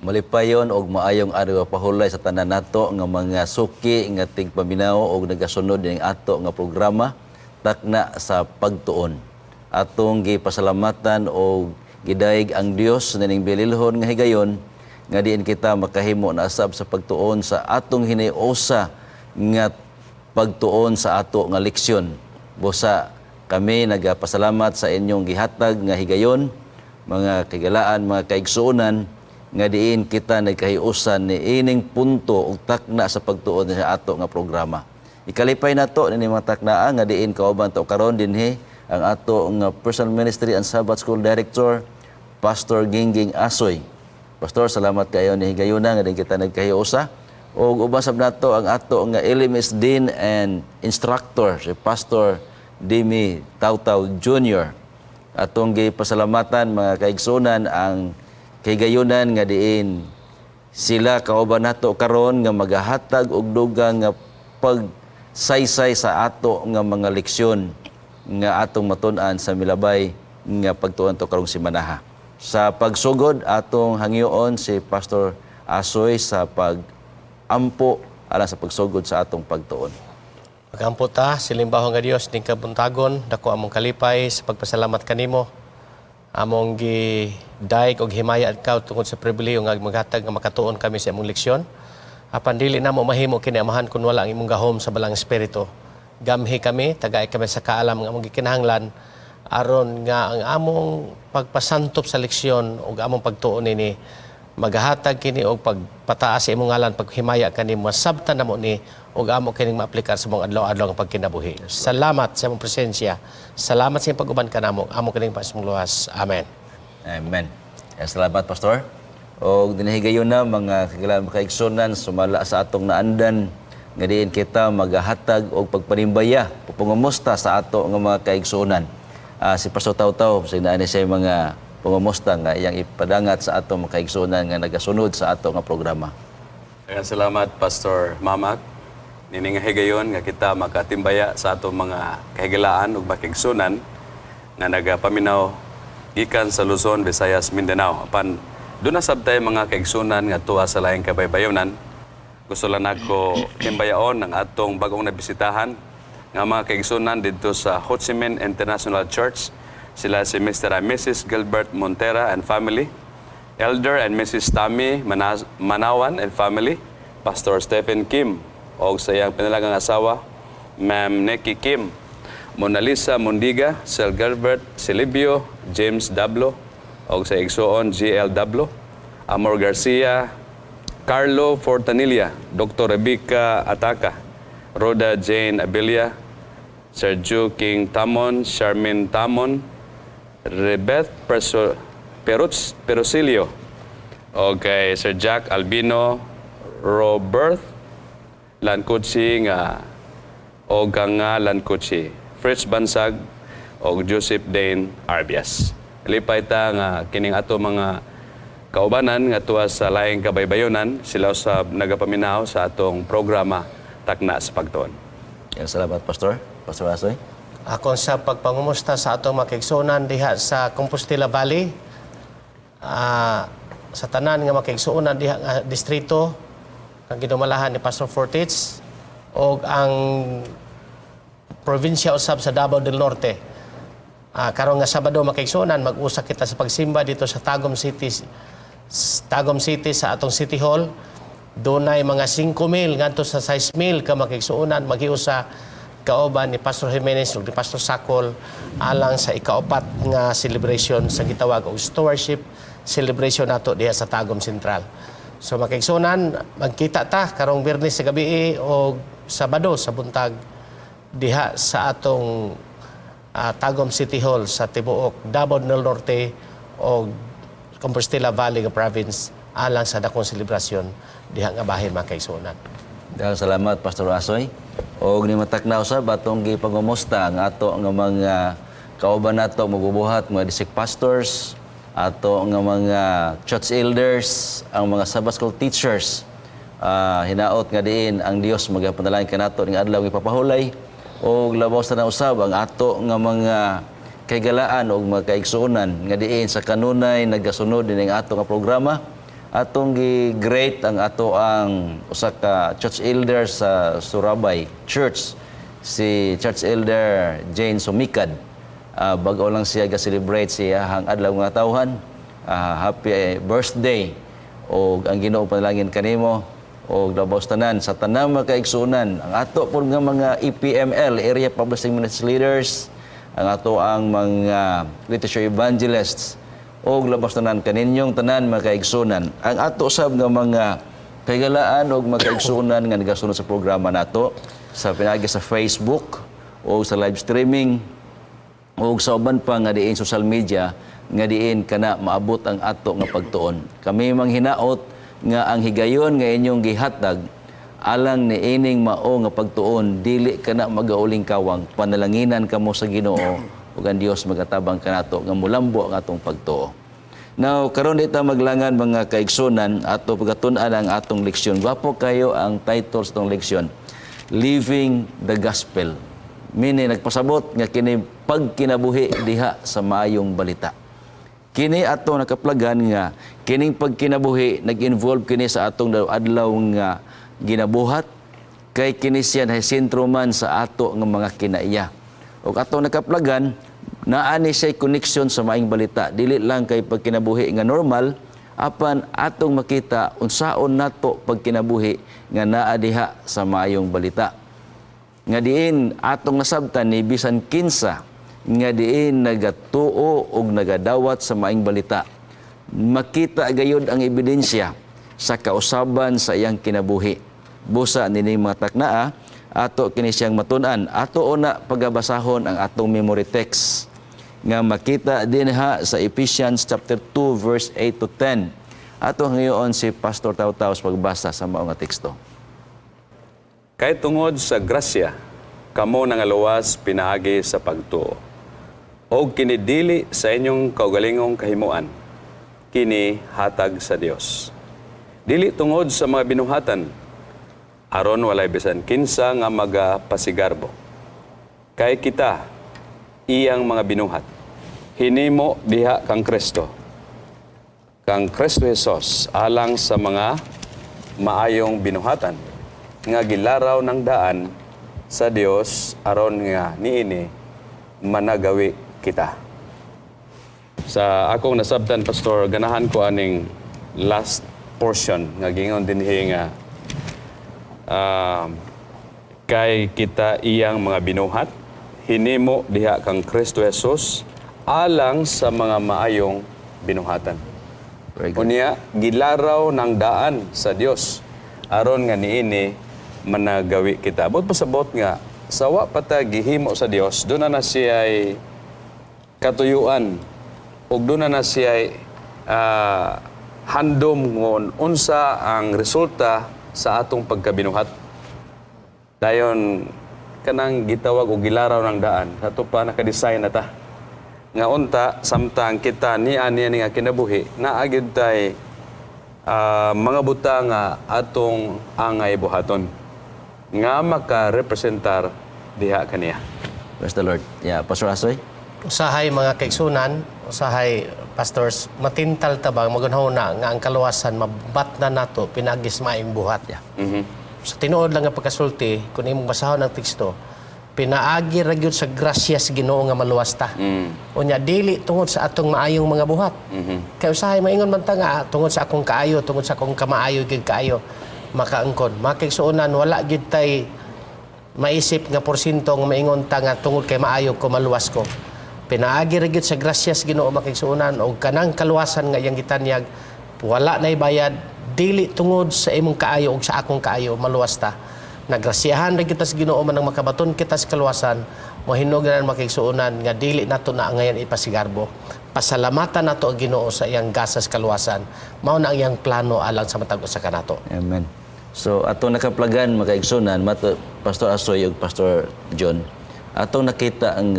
Malipayon og maayong adlaw pahulay sa tanan nato nga mga suki nga tigpaminaw og nagasunod ning ato nga programa, Takna sa Pagtuon. Atong gipasalamatan og gidayeg ang Dios nining bililhon nga higayon nga diin kita makahimo na sab sa pagtuon sa atong hiniusa nga pagtuon sa ato nga leksyon. Busa kami nagapasalamat sa inyong gihatag nga higayon, mga kahigalaan, mga kaigsuonan, nga diin kita nagkahiusan ni ining punto ug takna sa pagtuon sa ato nga programa. Ikalipay nato ni mga taknaa nga diin kauban to karon dinhi ang ato nga personal ministry and Sabbath School Director, Pastor Gingging Asoy. Pastor, salamat kayo ni higayuna nga diin kita nagkahiusa. Ug uban sab nato ang ato nga LMS Dean and Instructor, si Pastor Dimi Tautaw Jr. Atong gipasalamatan, mga kaigsunan, ang kahigayunan nga diin sila kauban nato karon nga magahatag og dugang nga pagsaysay sa ato nga mga leksyon nga atong matun-an sa milabay nga pagtuon to karong simanaha. Sa pagsugod, atong hangyoon si Pastor Asoy sa pag-ampo alang sa pagsugod sa atong pagtuon. Magampo ta, silimbahon nga Dios ning kabuntagon, dako among kalipay sa pagpasalamat kanimo. Among gidayeg og himaya at ikaw tungod sa pribilehiyo nga maghatag nga makatuon kami sa imong leksyon. Apan dili namo mahimo kini, Amahan, kun wala ang imong gahom sa Balaang Espiritu. Gamhi kami, tagay kami sa kaalam nga among gikinahanglan aron nga ang among pagpasantop sa leksyon ug among pagtuon nini magahatag kini og pagpataas sa imong ngalan, paghimaya kanimo, masabtan namo ni ug amo kining maaplikar sa among adlaw-adlaw nga pagkinabuhi. Salamat sa imong presensya. Salamat sa imong pag-uban kanamo. Amo kining pasmong luwas. Amen. Amen. Salamat, Pastor. O dinahigayon na, mga kahigalaan, kaigsunan, sumala sa atong naandan nga diin kita magahatag og pagpanimbaya, pangumusta sa ato nga mga kaigsunan. Si Pastor Tawtaw, sinaan siya mga pangumusta nga iyang ipadangat sa ato mga kaigsunan nga nagasunod sa ato nga programa. Daghang salamat, Pastor Mamak. Nini nga higayon nga kita makatimbaya sa atong mga kahigalaan ug makigsunan nga nagapaminaw gikan sa Luzon, Visayas, Mindanao. Apan duna sabtay mga kaigsunan nga tuwa sa laing kabaybayonan. Gusto lang nako timbayaon ang atong bagong nabisitahan nga mga kaigsunan didto sa Ho Chi Minh International Church. Sila si Mr. and Mrs. Gilbert Montera and family, Elder and Mrs. Tommy Manawan and family, Pastor Stephen Kim og sa iyang pinalagang asawa, Ma'am Nikki Kim, Mona Lisa Mundiga, Sir Gilbert Silibio, James Dablo, og sa igsuon GL Dablo, Amor Garcia, Carlo Fortanilla, Dr. Rebecca Ataka, Rhoda Jane Abilia, Sergio King Tamon, Charmin Tamon, Rebeth Perso, Perutz, Perosilio, okay, Sir Jack Albino, Robert Lancutsi nga o nga Lancutsi, Fritz Bansag o Joseph Dane Arbias. Lipay ta nga kining ato mga kaubanan nga tuwa sa laing kabaybayonan sila sa nagapaminaw sa atong programa, Takna sa Pagtuon. Yan, salamat, Pastor. Pastor Asoy. Ako sa pagpangumusta sa atong makigsuonan diha sa Compostela Valley, sa tanan nga makigsuonan diha nga distrito kang gidumalahan ni Pastor Fortich og ang probinsya usab sa Davao del Norte. Karon nga Sabado, makigsuonan, mag-usa kita sa pagsimba dito sa Tagum City, Tagum City sa atong City Hall. Dunay mga 5,000 ngadto sa 6,000 ka makigsuonan maghiusa kauban ni Pastor Jimenez ug ni Pastor Sakol alang sa ikaupat nga celebration sa gitawag og stewardship celebration nato diha sa Tagum Central. So makigsuonan, magkita ta karong Biyernes sa gabi o Sabado sa buntag diha sa atong Tagum City Hall sa tibuok Davao del Norte o Compostela Valley nga province alang sa dakong selebrasyon diha nga bahin, mga kaigsuonan. Daghang salamat, Pastor Asoy. Og ni matakna usab atong gipangumusta ang ato nga mga kauban nato magbubuhat, mga district pastors, ato nga mga church elders, ang mga Sabbath school teachers. Hinaot nga diin ang Dios magapanalangin kanato ning adlaw nga ipapahulay, og labaw sa usab ang ato nga mga kahigalaan og mga kaigsuonan nga diin sa kanunay nagasunod din ang ato nga programa. Atong gi-greet ang ato ang usa ka church elder sa Surabay Church, si Church Elder Jane Sumikad. Bag-o lang siya ga-celebrate sa iyahang adlaw nga tawhan. Happy birthday og ang Ginoo panalangin kanimo og labaw sa tanan, sa tanang makaigsuonan, ang ato po nga mga EPML, Area Publishing Ministry Leaders, ang ato ang mga literature evangelists, og labaw sa tanan kaninyong tanan makaigsuonan, ang ato sab nga mga kahigalaan og makaigsuonan nga nagasunod sa programa nato sa pinaagi sa Facebook o sa live streaming o sa uban pa nga diin social media nga diin kana maabot ang ato nga pagtuon. Kami manghinaot nga ang higayon nga inyong gihatag alang niining mao nga pagtuon dili kana magauling kawang. Panalanginan kamo sa Ginoo ug ang Dios magatabang kanato nga mulambo ang atong pagtuo. Now, karon dita maglangan, mga kaigsunan, ato pagatun-an ang atong leksyon. Gwapo kayo ang title sa atong leksyon. Living the Gospel. Meaning, nagpasabot nga kini pagkinabuhi diha sa maayong balita. Kini ato nakaplagan nga kining pagkinabuhi nag-involve kini sa atong adlaw nga ginabuhat kay kini siya na sentro man sa ato nga mga kinaiya. Ug ato nakaplagan naa ni siya connection sa maayong balita. Dili lang kay pagkinabuhi nga normal, apan atong makita unsaon nato pagkinabuhi nga naa diha sa maayong balita. Nga diin atong nasabtan ni bisan kinsa nga diin nagatuo og nagadawat sa maayong balita, makita gayud ang ebidensya sa kausaban sa iyang kinabuhi. Busa nining mga taknaa, ato kini siyang matun-an. Ato una pagabasahon ang atong memory text nga makita dinha sa Ephesians chapter 2 verse 8 to 10. Ato ngayon si Pastor Tautaw sa pagbasa sa mao nga teksto. Kay tungod sa grasya, kamo nangaluwas pinaagi sa pagtuo. Og kini dili sa inyong kaugalingong kahimuan, kini hatag sa Dios. Dili tungod sa mga binuhatan, aron walay bisan kinsa nga magapasigarbo. Kay kita, iyang mga binuhat, hinimo diha kang Kristo Jesus alang sa mga maayong binuhatan nga gilaraw ng daan sa Dios aron nga niini managawi kita. Sa akong nasabtan, Pastor, ganahan ko aning last portion nga gingon dinhi nga kay kita iyang mga binuhat, hinimo diha kang Kristo Jesus alang sa mga maayong binuhatan. Very good. Unya, gilaraw ng daan sa Dios aron nga niini managawi kita. Buot pasabot nga sawa pa ta gihimo sa Dios, duna na siya'y katuyuan ug duna na siya'y handom ngon unsa ang resulta sa atong pagkabinuhat. Dayon kanang gitawag og gilaraw ng daan, ato pa naka-design na ta. Nga unta samtang kita ni ani ani nga kinabuhi, naa gyud tay mga buta nga atong angay buhaton nga makarepresentar diha kaniya. Praise the Lord. Yeah, Pastor Asoy. Usahay, mga kaigsunan, usahay, pastors, matintal ta ba magunahuna nga ang kaluwasan mabat na nato pinaagi sa maayong buhat. Sa tinuod lang nga pagkasulti, kung imong basahon ang teksto, pinaagi ra gyud sa grasya sa Ginoo nga maluwas ta. Unya dili tungod sa atong maayong mga buhat. Kay usahay maingon man ta nga tungod sa akong kaayo, tungod sa akong kamaayo gyud kaayo makaangkon. Mga kaigsuonan, wala gyud tay maisip nga porsyento nga maingon ta nga tungod kay maayo ko maluwas ko. Pinaagi ra gyud sa grasya sa Ginoo, makigsuonan, og kanang kaluwasan nga iyang gitanyag wala nay bayad, dili tungod sa imong kaayo ug sa akong kaayo maluwas ta. Nagrasyahan ra kita sa Ginoo manang makabaton kita sa kaluwasan. Mohinog na, makigsuonan, nga dili nato na angayan ipasigarbo. Pasalamatan nato ang Ginoo sa iyang gasas kaluwasan. Mao na ang iyang plano alang sa matag usa kanato. Amen. So ato nakaplagan, makaigsunan, mato Pastor Asoy ug Pastor John, ato nakita ang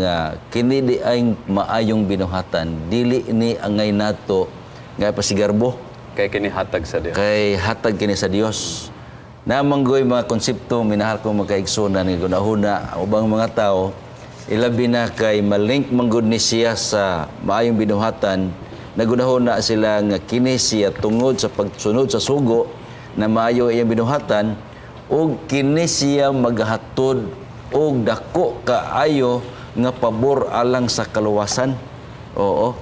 kini di ay maayong binuhatan, dili ni angay nato nga pasigarbo. Kay kini hatag sa Dios. Kay hatag kini sa Dios. Namanggoy mga konsepto, minahal ko makaigsunan, nga gunahuna ang ubang mga tao, ilabi na kay malink manggod ni siya sa maayong binuhatan. Naghunahuna sila nga kini siya tungod sa pagsunod sa sugo na maayo iyang binuhatan ug kini siya magahatod og dako kaayo nga pabor alang sa kaluwasan. Oo.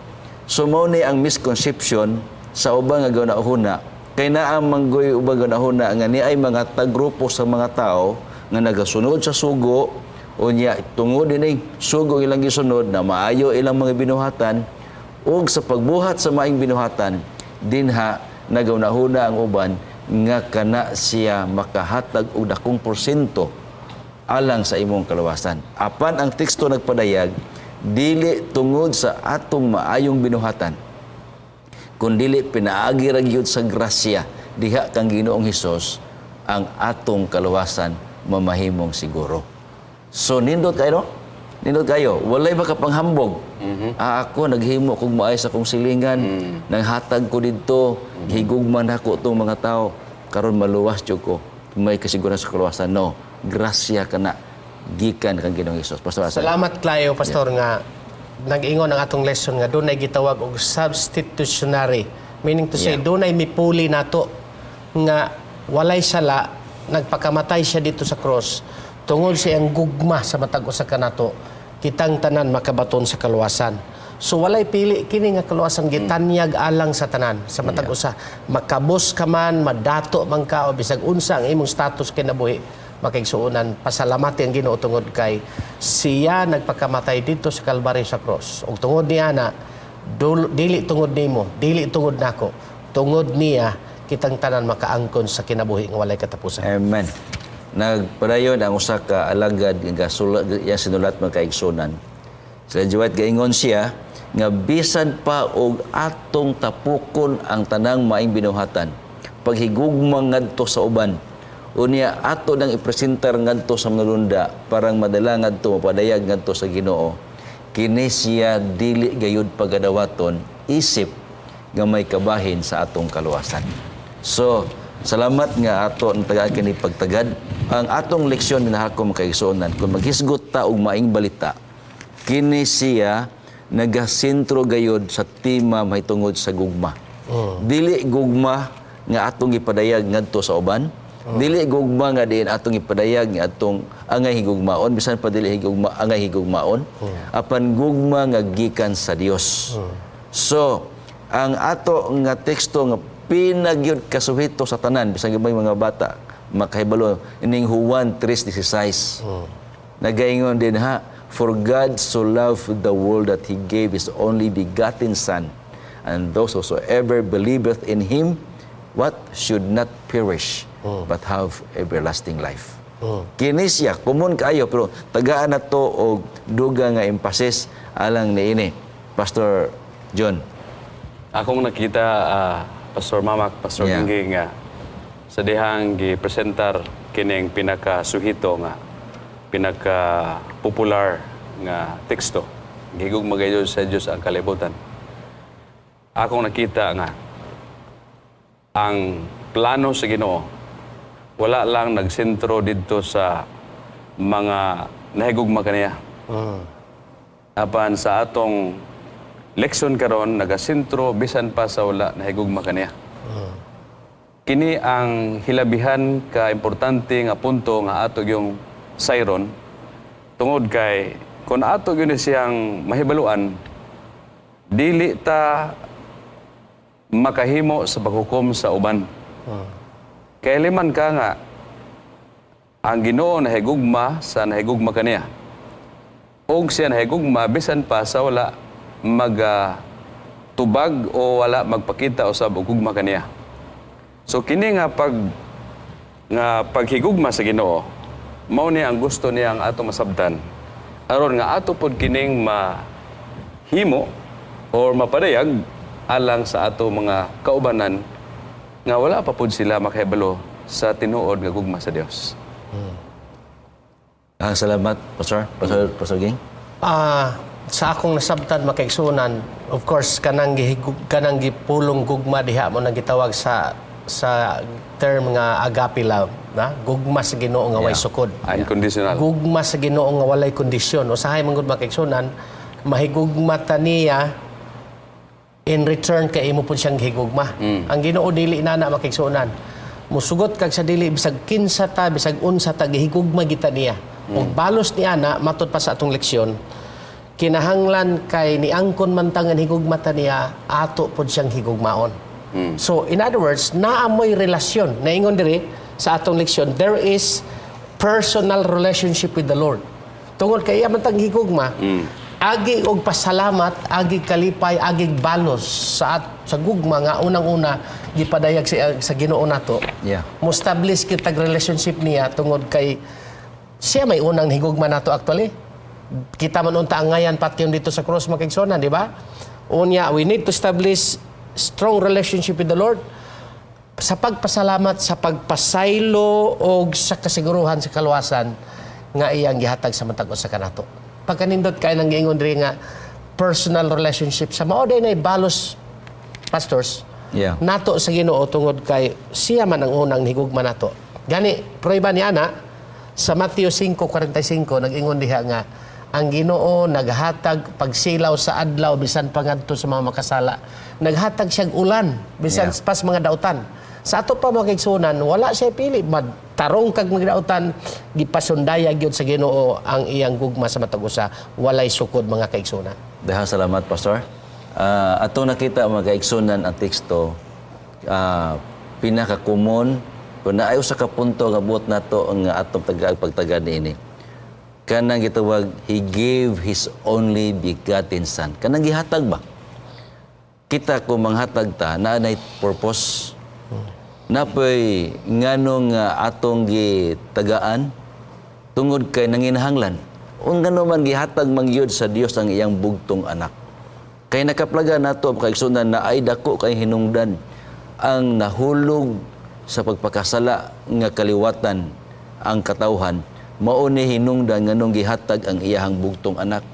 So mao ni ang misconception sa ubang nga gunahuna kay naa manggoy ubang gunahuna nga ni ay mga tagrupo sa mga tao nga nagasunod sa sugo, unya tungod ini sugo ilang gisunod na maayo ilang mga binuhatan, ug sa pagbuhat sa maayong binuhatan dinha nagahunahuna ang uban nga kana siya makahatag og dakong porsyento alang sa imong kaluwasan. Apan ang teksto nagpadayag, dili tungod sa atong maayong binuhatan, kundili pinaagi ra gyud sa grasya diha kang Ginoong Hesus ang atong kaluwasan mamahimong siguro. So nindot kayo, no? Nindot kayo. Walay makapanghambog. "Ah, ako naghimo kog maayo sa akong silingan, nanghatag ko didto, higugma nako tong mga tao, karon maluwas jud ko. May kasiguran sa kaluwasan." No. Grasya kana gikan kang Ginoong Hesus. Pastor Asa. Salamat kayo, Pastor, nga nag-ingon ang atong lesson nga dunay gitawag og substitutionary. Meaning to say, dunay mipuli nato nga walay sala, nagpakamatay siya dito sa cross tungod sa iyang gugma sa matag usa kanato, kitang tanan makabaton sa kaluwasan. So walay pili kini nga kaluwasan, gitanyag alang sa tanan, sa matag usa. Makabos ka man, madato man ka, o bisag unsa ang imong status kinabuhi, makaigsuonan, pasalamati ang Ginoo tungod kay siya nagpakamatay dito sa Kalbaryo sa cross. Ug tungod niya na dili tungod nimo, dili tungod nako, tungod niya kitang tanan makaangkon sa kinabuhi nga walay katapusan. Amen. Nagpadayon ang usa ka alagad nga sulat iya sinulat, mga kaigsunan. Sila White, gaingon siya nga bisan pa og atong tapukon ang tanang maayong binuhatan, paghigugma ngadto sa uban, unya ato nang ipresentar ngadto sa mga lunda parang madala ngadto, mapadayag ngadto sa Ginoo, kini siya dili gayud pagadawaton isip nga may kabahin sa atong kaluwasan. So, salamat nga ato ang tagaan kini pagtagad. Ang atong leksyon minahako, mga kaigsuonan, kung maghisgot ta og maayong balita, kini siya nagasentro gayod sa tema mahitungod sa gugma. Dili gugma nga atong gipadayag ngadto sa uban, dili gugma nga diin atong ipadayag nga atong angay higugmaon, bisan pa dili higugma angay higugmaon, apan gugma nga gikan sa Dios. So, ang ato nga teksto nga pinagyod kasuhito sa tanan, bisan gabay mga bata makahibalo ining Juan 3:16. Nagaingon din ha, "For God so loved the world that He gave His only begotten Son, and those whosoever believeth in Him," what? "Should not perish, but have everlasting life." Kini siya, common kaayo, pero tagaan na to og duga nga emphasis alang niini. Pastor John. Akong nakita, Pastor Mamak, Pastor Gingging, nga sa dihang gipresentar kining pinakasuhito nga pinaka popular nga teksto. "Gihigugma gayud sa Dios ang kalibutan." Akong nakita nga ang plano sa Ginoo wala lang nagsentro didto sa mga nahigugma kaniya. Apan sa atong leksyon karon, nagasentro bisan pa sa wala nahigugma kaniya. Kini ang hilabihan ka importante nga punto nga ato yung sayron tungod kay kung ato gyud ni siyang mahibaluan, dili ta makahimo sa paghukom sa uban. Kay liman ka nga ang Ginoo nahigugma sa nahigugma kaniya. Og siya nahigugma bisan pa sa wala maga tubag o wala magpakita usab og gugma kaniya. So kini nga paghigugma sa Ginoo, mao ni ang gusto niya ang ato masabtan aron nga ato pod kining mahimo or mapadayag alang sa ato mga kaubanan nga wala pa pod sila makahibalo sa tinuod nga gugma sa Dios. Ah, salamat, Pastor. Pastor, Pastor Ging. Ah, sa akong nasabtan, makaigsunan, of course kanang gipulong gugma diha mo nang gitawag sa term nga agape love, na gugma sa Ginoo nga way sukod. Unconditional. Gugma sa Ginoo nga walay kondisyon. Usahay man gud, makaigsunan, mahigugma ta niya. In return kay imo pud siyang higugma. Ang Ginoo dili na makigsuonan. Musugot kag sa dili, bisag kinsa ta, bisag unsa ta, gihigugma kita niya. Ug balos ni ana, matud pa sa atong leksyon, kinahanglan kay niangkon man ta nga higugma ta niya, ato pod siyang higugmaon. So in other words, naa moy relasyon. Naingon diri sa atong leksyon, there is personal relationship with the Lord. Tungod kay iya man tang higugma, agi og pasalamat, agi kalipay, agi balos sa gugma nga unang-una gipadayag sa Ginoo nato. Mo establish kitag relationship niya tungod kay siya may unang higugma nato actually. Kita man unta ang ngayan patyon dito sa cross, makigsuonan, di ba? Unya, we need to establish strong relationship with the Lord sa pagpasalamat, sa pagpasaylo o sa kasiguruhan sa kaluwasan nga iyang gihatag sa matag usa kanato. Pagkanindot kay nang giingon diri nga personal relationship sa mao day nay balos, pastors, nato sa Ginoo tungod kay siya man ang unang higugma nato. Gani prueba ni ana sa Matthew 5:45, nag-ingon diha nga ang Ginoo naghatag pagsilaw sa adlaw bisan pangadto sa mga makasala. Naghatag siyang ulan bisan pa sa mga dautan. Sa ato pa, mga kaigsuonan, wala siya pili. Magtarong kag magdautan, gipasundaya gyud sa Ginoo ang iyang gugma sa matag usa. Walay sukod, mga kaigsuonan. Dahang salamat, Pastor. Ato nakita, mga kaigsunan, ang teksto, pinaka-common kung naay usa ka punto nga buot nato ang atong taga pagtagad niini. Kanang gitawag, "He gave His only begotten Son." Kanang gihatag ba? Kita kung manghatag ta, naa nay purpose. Napoy nganong atong gitagaan tungod kay nanginahanglan. Ug ngano man gihatag man gyud sa Dios ang iyang bugtong anak? Kay nakaplaga nato, kaigsunan, na ay dako kay hinungdan ang nahulog sa pagpakasala nga kaliwatan ang katawhan, mao ni hinungdan nganong gihatag ang iyahang bugtong anak.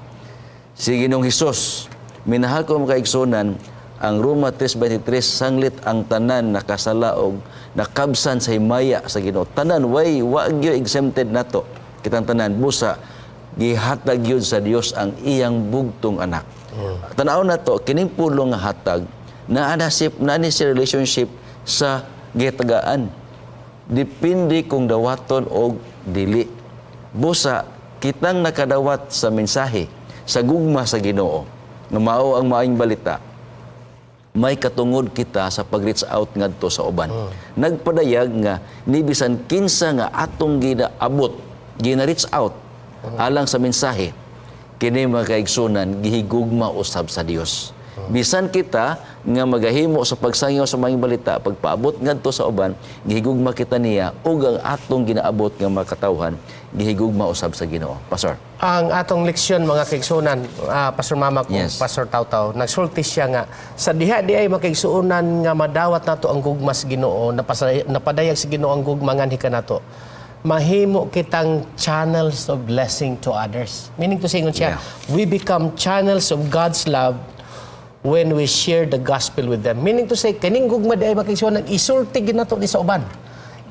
Si Ginoong Hesus, minahal ko mga kaigsunan, ang Roma 3:23, sanglit ang tanan nakasala og nakabsan sa himaya sa Ginoo. Tanan, way wa gyud exempted nato. Kitang tanan, busa gihatag gyud sa Dios ang iyang bugtong anak. Tanaw nato kining pulong nga hatag na anasip na ni si relationship sa gitagaan. Depende kung dawaton og dili. Busa kitang nakadawat sa mensahe sa gugma sa Ginoo nga mao ang maayong balita, may katungod kita sa pag-reach out ngadto sa uban. Nagpadayag nga ni bisan kinsa nga atong ginaabot, gina-reach out alang sa mensahe, kini, mga kaigsunan, gihigugma usab sa Dios. Bisan kita nga magahimo sa pagsangyaw sa maayong balita, pagpaabot ngadto sa uban, gihigugma kita niya ug ang atong ginaabot nga mga katawhan gihigugma usab sa Ginoo. Pastor. Ang atong leksyon, mga kaigsuonan, Pastor Mama ko, Pastor Tautaw, nagsulti siya nga sa diha di ay makaigsuonan nga madawat nato ang gugma sa Ginoo, napadayag sa Ginoo ang gugma nganhi kanato. Mahimo kitang channels of blessing to others. Meaning to say, ingon siya, we become channels of God's love when we share the gospel with them. Meaning to say, kaning gugma di ay makaigsuonan, isulti gid nato ni sa uban.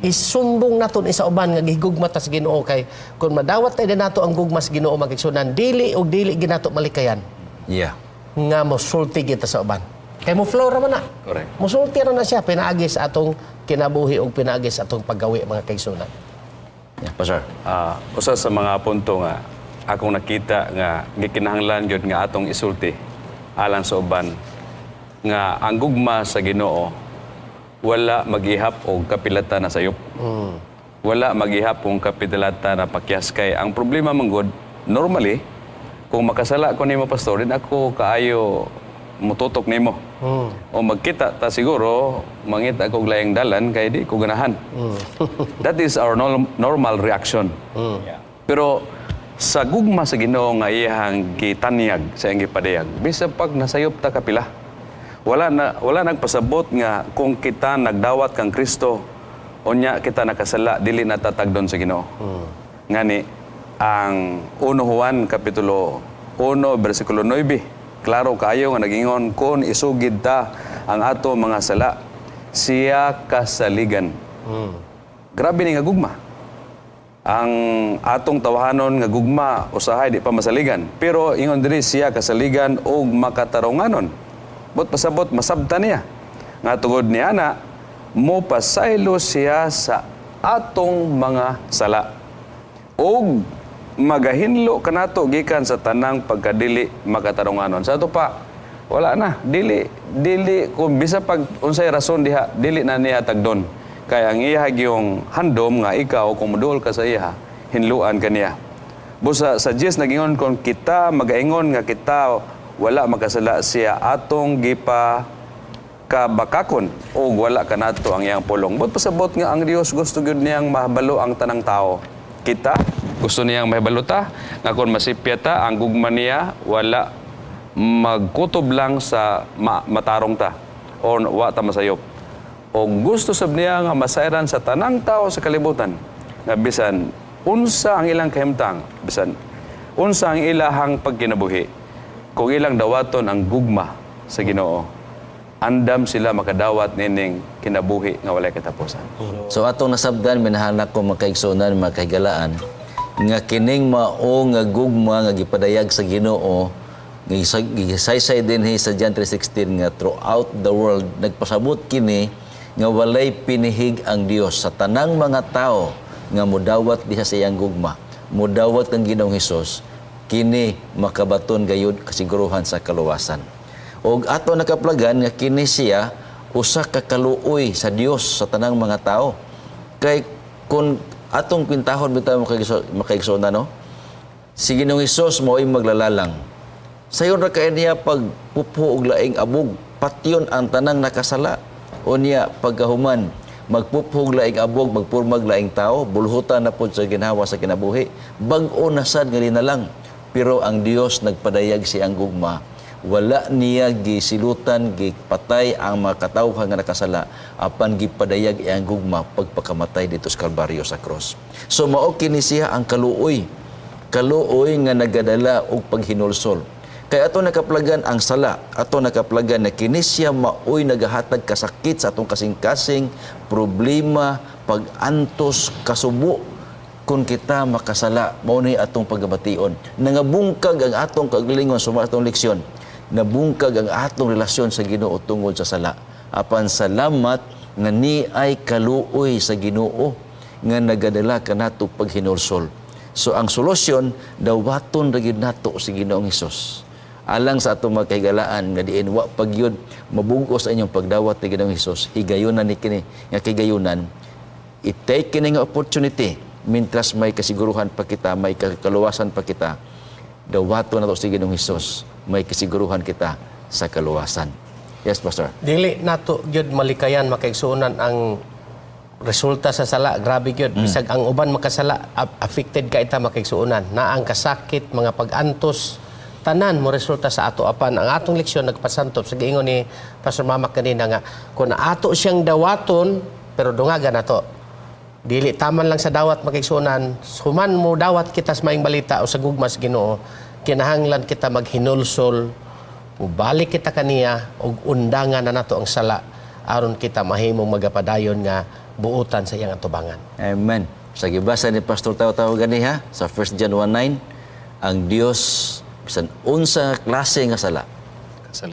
Isumbong nato ni sa uban nga gihigugma ta sa Ginoo, kay kung madawat tayo nato ang gugma sa Ginoo, magigsuonan, dili og dili ginato malikayan nga mosulti kita sa uban. Kay mo flow ra man na. Mosulti ra na siya pinaagi sa atong kinabuhi ug pinaagi sa atong paggawi, mga kaigsuonan. Yeah, Pastor. Usa sa mga punto nga akong nakita nga gikinahanglan gyud nga atong isulti alang sa uban nga ang gugma sa Ginoo wala magihap og kapilata na sayop. Wala magihap og kapilata na pakyas, kay ang problema man gud normally kung makasala ko nimo, pastor, din ako kaayo mututok nimo. O magkita ta siguro mangita ko og layang dalan kay di ko ganahan. That is our normal reaction. Pero sa gugma sa Ginoo nga iyang gitanyag sa iyang gipadayag, bisan pag nasayop ta kapila, wala nagpasabot nga kung kita nagdawat kang Kristo unya kita nakasala, dili na tatagdon sa Ginoo. Ngani ang 1 Juan kapitulo 1 bersikulo 9, klaro kaayo nga nagingon, "Kon isugid ta ang ato mga sala, siya kasaligan." Grabe ni nga gugma. Ang atong tawahanon nga gugma usahay di pa masaligan. Pero ingon diri, siya kasaligan og makatarunganon. But pasabot masabta niya. Nga tungod niya na mo pasaylo siya sa atong mga sala. Og magahinlo kanato gikan sa tanang pagkadili makatarunganon. Sa ato pa, wala na, dili dili kung bisa pag unsay rason diha, dili na niya tagdon. Kay ang iya gyung handom nga ikaw kung moduol ka sa iya, hinluan ka niya. Busa sa 10 nagingon, kung kita magaingon nga kita wala makasala, siya atong gipa kabakakon o wala kanato ang iyang pulong. But pasabot nga ang Dios gusto gyud niyang mahibalo ang tanang tao. Kita gusto niyang mahibalo ta nga kung masipya ta, ang gugma niya wala magkutob lang sa matarong ta o wa ta masayop. O gusto sab niya nga masayran sa tanang tao sa kalibutan nga bisan unsa ang ilang kahimtang, bisan unsa ang ilahang pagkinabuhi, kung ilang dawaton ang gugma sa Ginoo, andam sila makadawat nining kinabuhi nga walay katapusan. So atong nasabdan, minahanak ko mga kaigsunan, mga kahigalaan, nga kining mao nga gugma nga gipadayag sa Ginoo, nga gisaysay dinhi sa John 3:16 nga throughout the world nagpasabot kini nga walay pinihig ang Dios sa tanang mga tao nga mudawat diha sa iyang gugma, mudawat kang Ginoong Hesus, kini makabaton gayud kasiguruhan sa kaluwasan. Og ato nakaplagan nga kini siya usa ka kaluoy sa Dios sa tanang mga tao. Kay kung atong kwintahon bitaw, makaigsoon, no? Si Ginoong Hesus mao'y maglalalang. Sayon ra kay niya pagpupho og laing abog, patyon ang tanang nakasala. Unya pagkahuman magpupho og laing abog, magpurmag laing tao, bulhutan na pod sa ginhawa sa kinabuhi. Bag-o na sad nga linalang. Pero ang Dios nagpadayag siyang gugma, wala niya gisilutan, gipatay ang mga katawhan nga nakasala, apan gipadayag iyang gugma pagpakamatay dito sa Kalbaryo sa cross. So mao kini siya ang kaluoy. Kaluoy nga nagadala og paghinulsol. Kay ato nakaplagan ang sala, ato nakaplagan na kini siya maoy nagahatag kasakit sa atong kasing-kasing, problema, pag-antos, kasubo, kung kita makasala, mao ni atong pagabation. Nangabungkag ang atong kagalingon sa atong leksyon. Nabungkag ang atong relasyon sa Ginoo tungod sa sala. Apan salamat nga ni ay kaluoy sa Ginoo nga nagadala kanato paghinulsol. So ang solusyon, dawaton ra gyud nato si Ginoong Hesus. Alang sa atong mga kahigalaan nga diin wa pagyud mabugos sa inyong pagdawat ni Ginoong Hesus, higayunan ni kini nga kigayunan, i-take kini nga opportunity mintras may kasiguruhan pa kita, may kaluwasan pa kita, dawato na to si Ginoong Hesus, may kasiguruhan kita sa kaluwasan. Yes, Pastor. Dili nato gyud malikayan, makaigsuonan, ang resulta sa sala, grabe gyud. Bisag ang uban makasala, affected ka ita, makaigsuonan. Na ang kasakit, mga pag-antos, tanan mo resulta sa ato. Apan ang atong leksyon nagpasantop sa giingon ni Pastor Mamak kanina nga kung ato siyang dawaton, pero dungagan nato. Dili taman lang sa dawat, makaigsuonan. Human mo dawat kita sa maayong balita o sa gugma sa Ginoo, kinahanglan kita maghinulsol, mubalik kita kaniya ug undangan na nato ang sala aron kita mahimong magapadayon nga buotan sa iyang atubangan. Amen. Sa gibasa ni Pastor Tao Tao ganiha sa 1 John 1:9, ang Dios bisan unsa klase nga sala,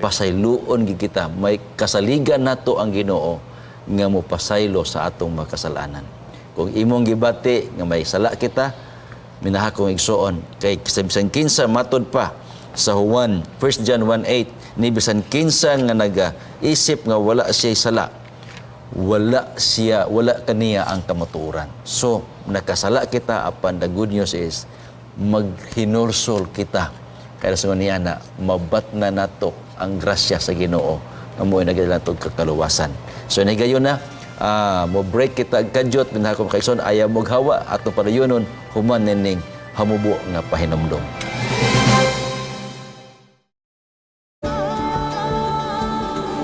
pasayloon gid kita, may kasaligan nato ang Ginoo nga mopasaylo sa atong mga kasalanan. Kung imong gibati nga may sala kita, minahakong igsuon, kay sa bisan kinsa, matod pa sa Juan 1 John 1:8, ni bisan kinsa nga nagaisip nga wala siya sala, wala siya, wala kaniya ang kamatuoran. So nakasala kita, apan the good news is maghinulsol kita. Kaya sa niya na mabat na nato ang grasya sa Ginoo nga mo'y nagadala nato kakaluwasan. So nahigayon na mo break kita og kadyot, minahal kaigsoon, ayaw moghawa, atong padayonon human nining hamubo nga pahinumdom.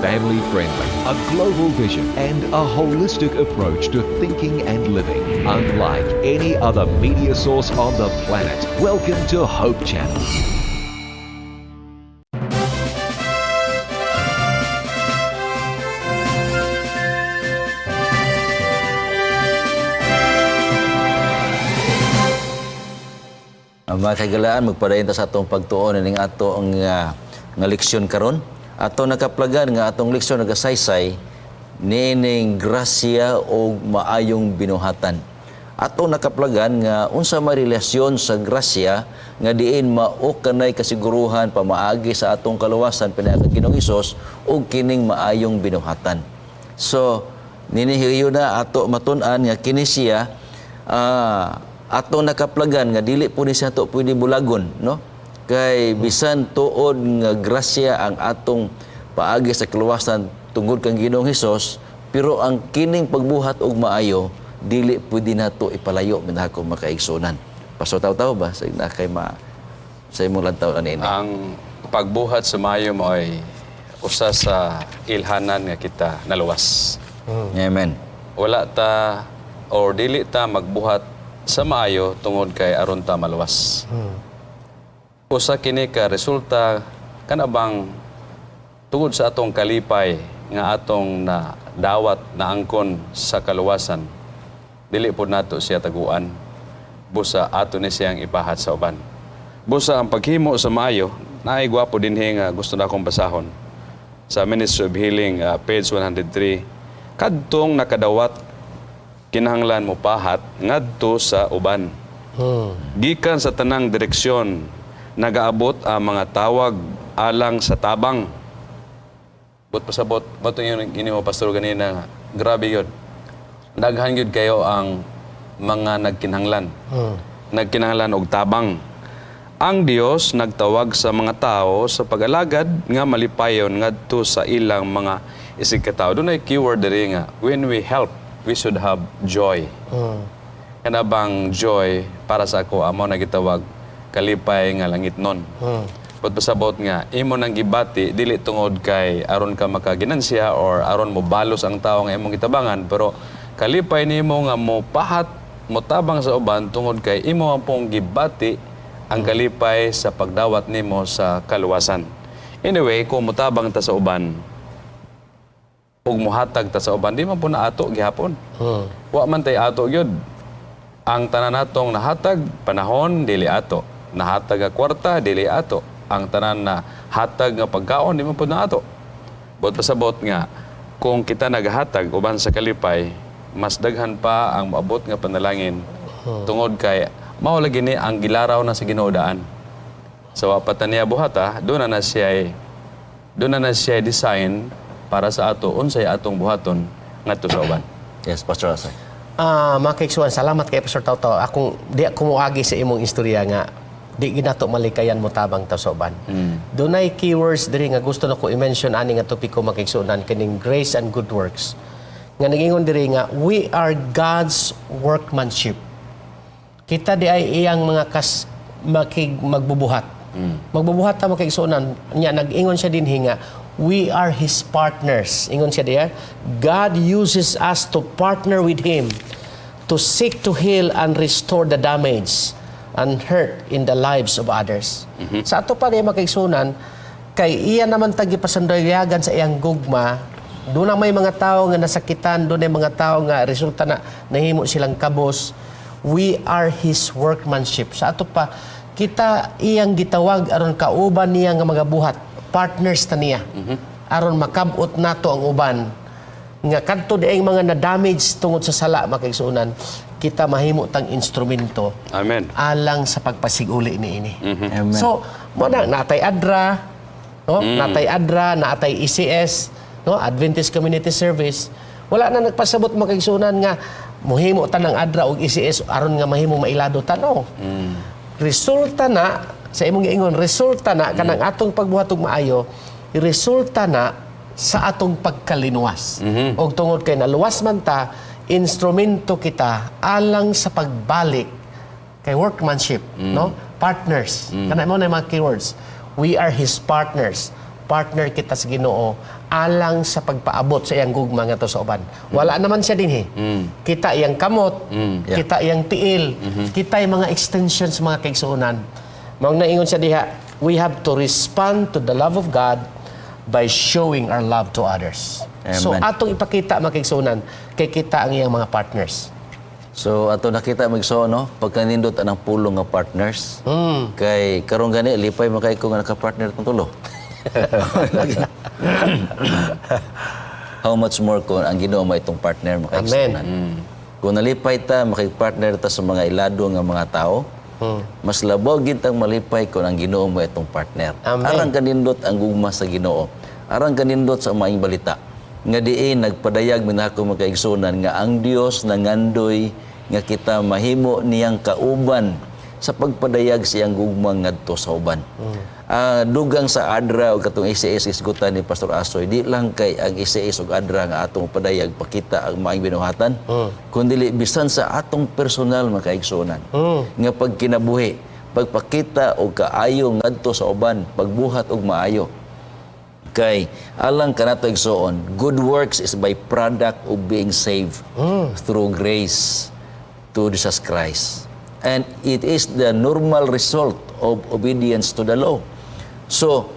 Family friendly, a global vision, and a holistic approach to thinking and living, unlike any other media source on the planet. Welcome to Hope Channel. Ang mga kagalaan, magpadayon ta sa atong pagtuon ning ato ang nga leksyon karon. Ato nakaplagan nga atong leksyon nagasaysay niining grasya o maayong binuhatan. Ato nakaplagan nga unsa may relasyon sa grasya nga diin mao kanay kasiguruhan pamaagi sa atong kaluwasan pinaagi Ginoong Hesus ug kining maayong binuhatan. So ninihiyo na ato matun-an nga kini siya ato nakaplagan nga dili po ni siya ato pwede bulagon, no? Kay bisan tuod nga grasya ang atong paagi sa kaluwasan tungod kang Ginoong Hesus, pero ang kining pagbuhat og maayo dili pwede nato ipalayo minahal makaigsunan. Pastor Taw-Taw ba sa na kay ma sa imong lantaw ani ini? Ang pagbuhat sa maayo mo ay usa sa ilhanan nga kita naluwas. Amen. Wala ta or dili ta magbuhat sa maayo tungod kay aron ta maluwas. Usa kini ka resulta kanabang tungod sa atong kalipay nga atong na dawat na angkon sa kaluwasan, dili pod nato siya taguan, busa ato ni siyang ipahat sa uban. Busa ang paghimo sa maayo, naay gwapo dinhi nga gusto na akong basahon sa Ministry of Healing, page 103: "Kadtong nakadawat kinahanglan mo pahat ngadto sa uban. Gikan sa tanang direksyon nagaabot ang mga tawag alang sa tabang." But pasabot, bato yun ini mo, Pastor, ganina nga, grabe yun. Daghan gyud kayo ang mga nagkinahanglan. Nagkinahanglan og tabang. "Ang Dios nagtawag sa mga tao sa pag-alagad nga malipayon ngadto sa ilang mga isigkatao." Dunay keyword diri nga when we help, we should have joy. Kana bang joy, para sa ako amo na gitawag kalipay nga langitnon. But pasabot nga imo nang gibati dili tungod kay aron ka makaginansya or aron mo balos ang tao nga imong gitabangan, pero kalipay nimo nga mo pahat, mo tabang sa uban tungod kay imo ang pong gibati ang kalipay sa pagdawat nimo sa kaluwasan. Anyway, kung motabang ta sa uban ug mohatag ta sa uban, di man po na ato gihapon. Wa man tay ato gyud. Ang tanan natong nahatag, panahon, dili ato. Nahatag nga kwarta, dili ato. Ang tanan na hatag nga pagkaon, di man po na ato. But pasabot nga, kung kita naghatag uban sa kalipay, mas daghan pa ang maabot nga panalangin tungod kay mao lagi ni ang gilaraw na sa Ginoo daan. Sa wa pa ta niya buhata, doon na siya design para sa ato unsay atong buhaton ngadto sa uban. Yes, Pastor Asay. Mga kaigsuonan, salamat kay Pastor Tawtaw. Akong di ako moagi sa imong istorya nga di ginato malikayan mo tabang ta sa uban. Dunay keywords diri nga gusto nako i-mention ani nga topiko, mga kaigsuonan, kining grace and good works. Nga nagingon diri nga we are God's workmanship. Kita di ay iyang mga kas makig magbubuhat. Magbubuhat ta, mga kaigsuonan niya. Nag-ingon siya dinhi nga we are His partners. Ingon siya diha, God uses us to partner with Him to seek to heal and restore the damage and hurt in the lives of others. Sa ato pa niya, mga kaigsuonan, kay iya naman tagipasandayagan sa iyang gugma, doon na may mga tao nga nasakitan, doon may mga tao nga resulta na nahimo silang kabos. We are His workmanship. Sa ato pa, kita iyang gitawag aron kauban niya nga mga buhat, partners ta niya. Aron makabot nato ang uban nga kadto di ang mga na-damage tungod sa sala, mga kaigsuonan, kita mahimo tang instrumento Amen. Alang sa pagpasiguli niini. Amen. So, mo na natay ADRA, no? Natay ADRA, natay ECS, no? Adventist Community Service. Wala na nagpasabot, mga kaigsuonan, nga muhimo ta ng ADRA og ECS aron nga mahimo mailado ta, no. Resulta na sa imong giingon, resulta na kanang atong pagbuhat og maayo, resulta na sa atong pagkalinuwas. Og tungod kay naluwas man ta, instrumento kita alang sa pagbalik kay workmanship, no? Partners. Kana mo na yung mga keywords. We are His partners. Partner kita sa Ginoo alang sa pagpaabot sa iyang gugma ngadto sa uban. Wala naman siya dinhi. Kita iyang kamot, kita iyang tiil, kita yung mga extensions, mga kaigsuonan. Mao naingon siya diha, we have to respond to the love of God by showing our love to others. So Amen. atong ipakita, mga kaigsuonan, kay kita ang iyang mga partners. So ato nakita magso no pagkanindot anang pulong nga partners. Kay karon gani lipay man kay ko nga naka-partner tong tulo. How much more kung ang Ginoo mao atong partner, makaigsunan. Kung nalipay ta, makig-partner ta sa mga ilado nga mga tao, mas labaw gyud tang malipay kung ang Ginoo mao atong partner. Amen. Arang kanindot ang gugma sa Ginoo. Arang kanindot sa maayong balita nga diin nagpadayag minako, mga kaigsunan, nga ang Dios nangandoy nga kita mahimo niyang kauban sa pagpadayag sa iyang gugma ngadto sa uban. Ah, dugang sa ADRA o katong ACS isgutan ni Pastor Asoy, di lang kay ang ACS ug ADRA nga atong padayag pakita ang maayong binuhatan, kundi bisan sa atong personal, mga kaigsuonan, nga pagkinabuhi, pagpakita og kaayo ngadto sa uban, pagbuhat og maayo. Kay alang kanato, igsoon, good works is by product of being saved through grace to Jesus Christ. And it is the normal result of obedience to the law. So,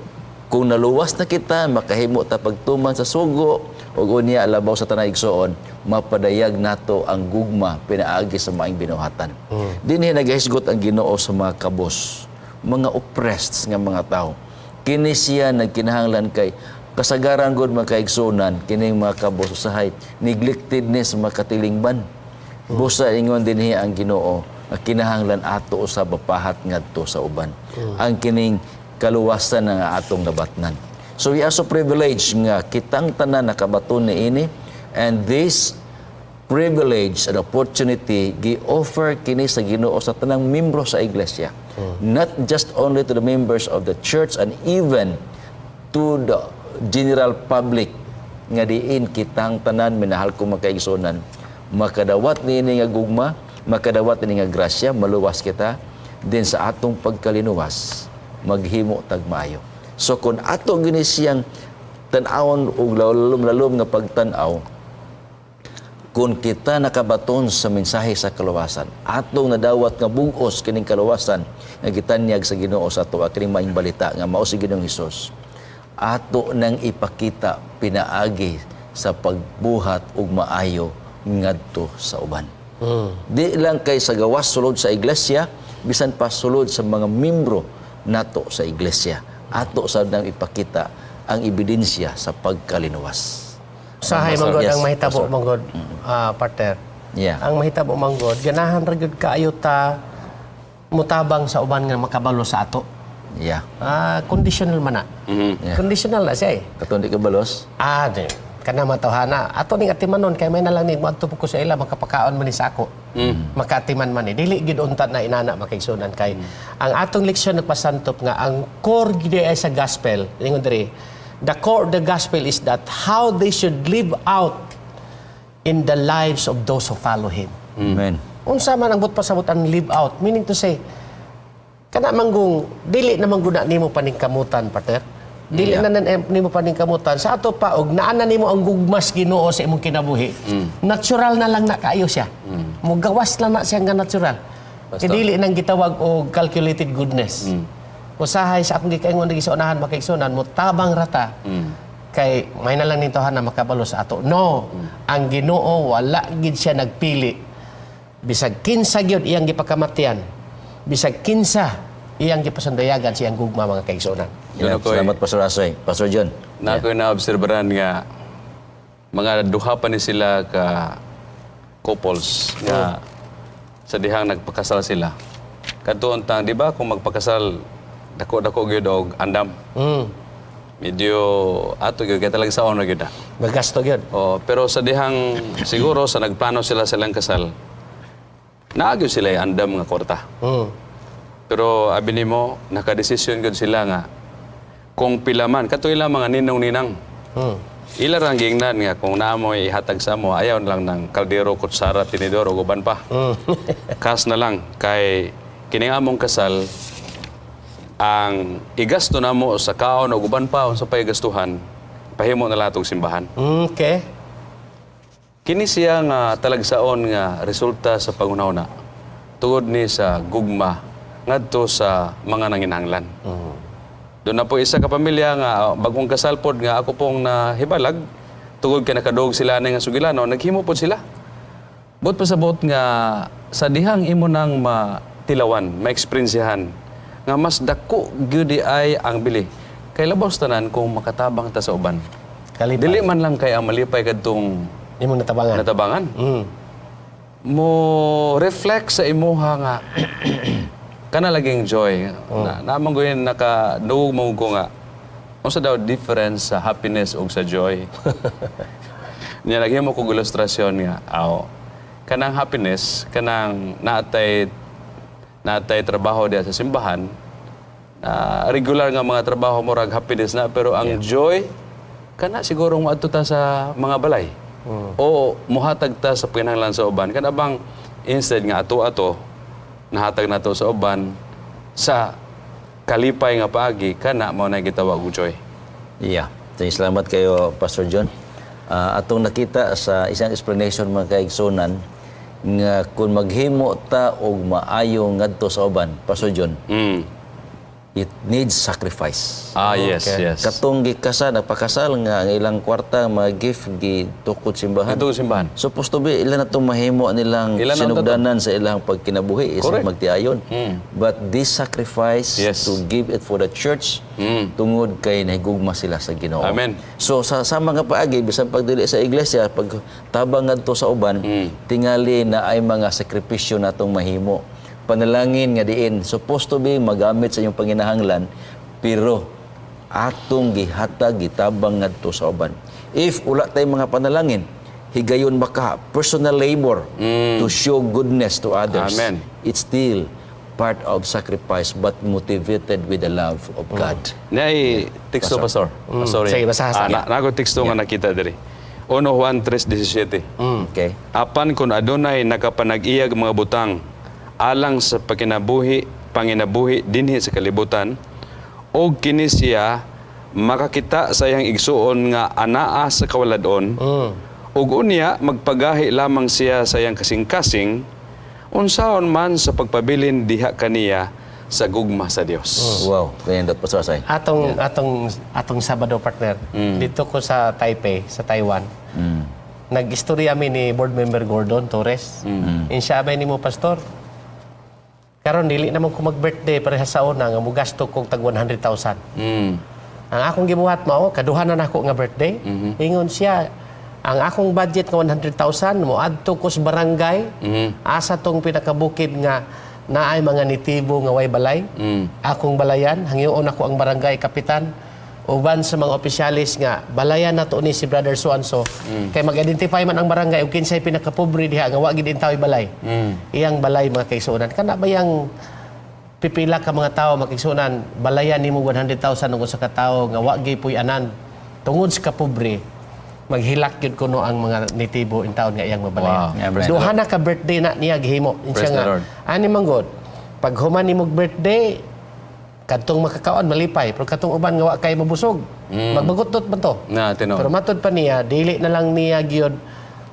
kung naluwas na kita, makahimo ta pagtuman sa sugo, ug unya labaw sa tanang, igsoon, mapadayag nato ang gugma pinaagi sa maayong binuhatan. Dinhi nagahisgot ang Ginoo sa mga kabos, mga oppressed nga mga tao. Kini siya nagkinahanglan kay kasagaran gud, mga kaigsunan, kining mga kabos usahay neglected ni sa mga katilingban. Busa ingon dinhi ang Ginoo nga kinahanglan ato sa pahat ngadto sa uban ang kining kaluwasan nga atong nabatnan. So we are so privileged nga kitang tanan nakabaton niini, and this privilege and opportunity gi-offer kini sa Ginoo sa tanang membro sa iglesia. Not just only to the members of the church and even to the general public nga diin kitang tanan, minahal ko mga kaigsunan, makadawat niini nga gugma, makadawat niini nga grasya, maluwas kita din sa atong pagkalinuwas, maghimo tag maayo. So kung ato gini siyang tan-awon og lalom-lalom nga pagtan-aw, kung kita nakabaton sa mensahe sa kaluwasan, atong nadawat nga bug-os kining kaluwasan nga gitanyag sa Ginoo sa ato, kining maayong balita nga mao si Ginoong Hesus, ato nang ipakita pinaagi sa pagbuhat og maayo ngadto sa uban. Di lang kay sa gawas sulod sa iglesia, bisan pa sulod sa mga membro nato sa iglesia. Ato sa nang ipakita ang ebidensya sa pagkalinuwas. Usahay manggod Yes, ang mahitabo Pastor. manggod, partner. Ang mahitabo manggod, ganahan ra gyud kaayo ta mutabang sa uban nga makabalo sa ato. Ah, conditional man na. Conditional na siya eh. Katong di ka balos? Ah, di. Kana matawhana. Ato ning atimanon kay may na lang ni moadto ko sa ila, makapakaon man ni sa ako. Makaatiman man ni. Dili gid unta na inana, makaigsunan, kay ang atong leksyon nagpasantop nga ang core gid ay sa gospel. Ingon diri, the core of the gospel is that how they should live out in the lives of those who follow him. Amen. Unsa man ang buot pasabot ang live out? Meaning to say, kana manggong dili na mangguna nimo paningkamutan, partner. Dili na nimo paningkamutan sa ato pa og naa na nimo ang gugmas Ginoo sa imong kinabuhi. Natural na lang na kaayo siya. Mugawas lang na siya nga natural. Kay dili nang gitawag og calculated goodness. Usahay sa akong gikaingon lagi sa unahan, makaigsunan, mo tabang rata kay may na lang nito na makabalo sa ato. No, ang Ginoo wala gid siya nagpili, bisag kinsa gyud iyang gipakamatian, bisag kinsa iyang gipasundayagan sa iyang gugma, mga kaigsuonan. Yeah, Doon ako'y- salamat, Pastor Asoy. Pastor John. Na ako'y naobserbaran nga mga duha pa ni sila ka couples nga sa dihang nagpakasal sila. Kadto tang di ba kung magpakasal dako-dako gyud og andam. Medyo ato gyud kay talagang saon na gyud ah. Magasto gyud. Oh, pero sa dihang siguro sa nagplano sila silang kasal, naa gyud sila andam nga kwarta. Pero abi nimo nakadesisyon gyud sila nga kung pila man kato ila mga ninong-ninang. Ila rang giingnan nga kung naa mo'y ihatag sa mo, ayaw na lang ng kaldero, kutsara, tinidor o uban pa. Cash na lang kay kining among kasal ang igasto namo sa kaon o uban pa unsa pay gastuhan, pahimo na lang atong simbahan. Kini siya nga talagsaon nga resulta sa panghunahuna tungod ni sa gugma ngadto sa mga nanginahanglan. Doon na po isa ka pamilya nga bagong kasal pod nga ako pong nahibalag tungod kay nakadog sila na nga sugilano, naghimo pod sila. Buot pasabot nga sa dihang imo nang matilawan, maeksperiensyahan nga mas dako gyud di ay ang bili. Kay labaw sa tanan kung makatabang ta sa uban. Kalipay. Dili man lang kay ang malipay kadtong Imong natabangan. Natabangan. Mo reflect sa imuha nga kana laging joy. Na naman ko yun naka duog mo ko nga unsa daw difference sa happiness ug sa joy. Nya lagi mo kog ilustrasyon nga aw kanang happiness, kanang naatay trabaho diya sa simbahan, na regular nga mga trabaho, murag happiness na, pero ang joy kana siguro moadto ta sa mga balay o muhatag ta sa panginahanglan sa uban, kana bang instead nga ato-ato nahatag nato sa uban sa kalipay nga paagi, kana mao na gitawag og joy. Yeah. Salamat kayo, Pastor John. Atong nakita sa isang explanation, mga kaigsunan, nga kung maghimo ta og maayo ngadto sa uban, Pastor John, it needs sacrifice. Ah, yes. Katong gikasal, nagpakasal nga ang ilang kwarta, mga gift gitukod simbahan. Ito simbahan. Supposed to be ilan na itong mahimo nilang Ilan na sinugdanan sa ilang pagkinabuhi is magtiayon. But this sacrifice to give it for the church tungod kay nahigugma sila sa Ginoo. Amen. So sa mga paagi, bisan pagdili sa iglesia, pag tabang ngadto sa uban, tingali na ay mga sakripisyo natong mahimo. Panalangin nga diin supposed to be magamit sa inyong panginahanglan, pero atong gihatag, gitabang ngadto sa uban. If wala tay mga panalangin, higayon maka personal labor to show goodness to others. Amen. It's still part of sacrifice but motivated with the love of God. Naay teksto, Pastor. Sorry. Sige, basaha sa Ah, na, teksto nga nakita diri. 1 Juan 3:17. Okay. Apan kung adunay nakapanag-iyag mga butang alang sa pagkinabuhi, panginabuhi dinhi sa kalibutan, og kini siya makakita sa iyang igsuon nga anaa sa kawaladon, ug unya magpagahi lamang siya sa iyang kasing-kasing, unsaon man sa pagpabilin diha kaniya sa gugma sa Dios? Wow, ganyan daw, Pastor Asay. Atong Sabado, partner. Dito ko sa Taipei, sa Taiwan. Nag-istorya mi ni board member Gordon Torres. Insya abay nimo, Pastor. Karon dili naman ko mag-birthday pareha sa una nga mugasto kog tag 100,000. Ang akong gibuhat mao kaduha na nako nga birthday. Ingon siya, ang akong budget nga 100,000, moadto ko sa barangay asa tong pinakabukid nga naay mga nitibo nga way balay. Akong balayan, hangyoon ako ang barangay kapitan uban sa mga opisyalis nga balayan nato ni si Brother so and so kay mag-identify man ang barangay ug kinsay pinakapobre diha nga wa gid intaway balay. Iyang balay, mga kaigsuonan, kana ba yang pipila ka mga tao, makigsunan, balayan nimo 100,000 ug usa ka tawo nga wa gyud puy-anan tungod sa kapobre, maghilak gyud kuno ang mga nitibo in taon nga iyang mabalayan. Wow. Amen. Duha na ka birthday na niya gihimo. Praise Siya the nga, Lord. ani man gud, pag human nimog birthday, kadtong makakaon malipay, pero katong uban nga wa kay mabusog, magbagutot man to. Na, tinuod. Pero matod pa niya, dili na lang niya gyud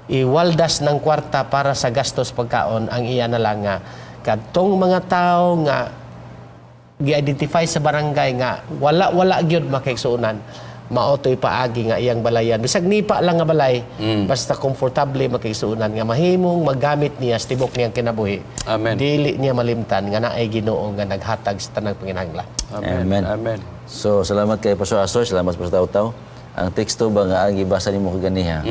iwaldas ng kwarta para sa gastos pagkaon. Ang iya na lang nga kadtong mga tao nga gi-identify sa barangay nga wala wala gyud makaigsuonan, mao to'y paagi nga iyang balayan, bisag nipa lang nga balay, basta komportable, makaigsuonan, nga mahimong magamit niya sa tibok niyang kinabuhi. Amen. Dili niya malimtan nga naay Ginoo nga naghatag sa tanang panginahanglan. Amen. Amen. Amen. So, salamat kay Pastor Asoy, salamat, Pastor Tautaw. Ang teksto ba nga ang gibasa nimo kaganiha?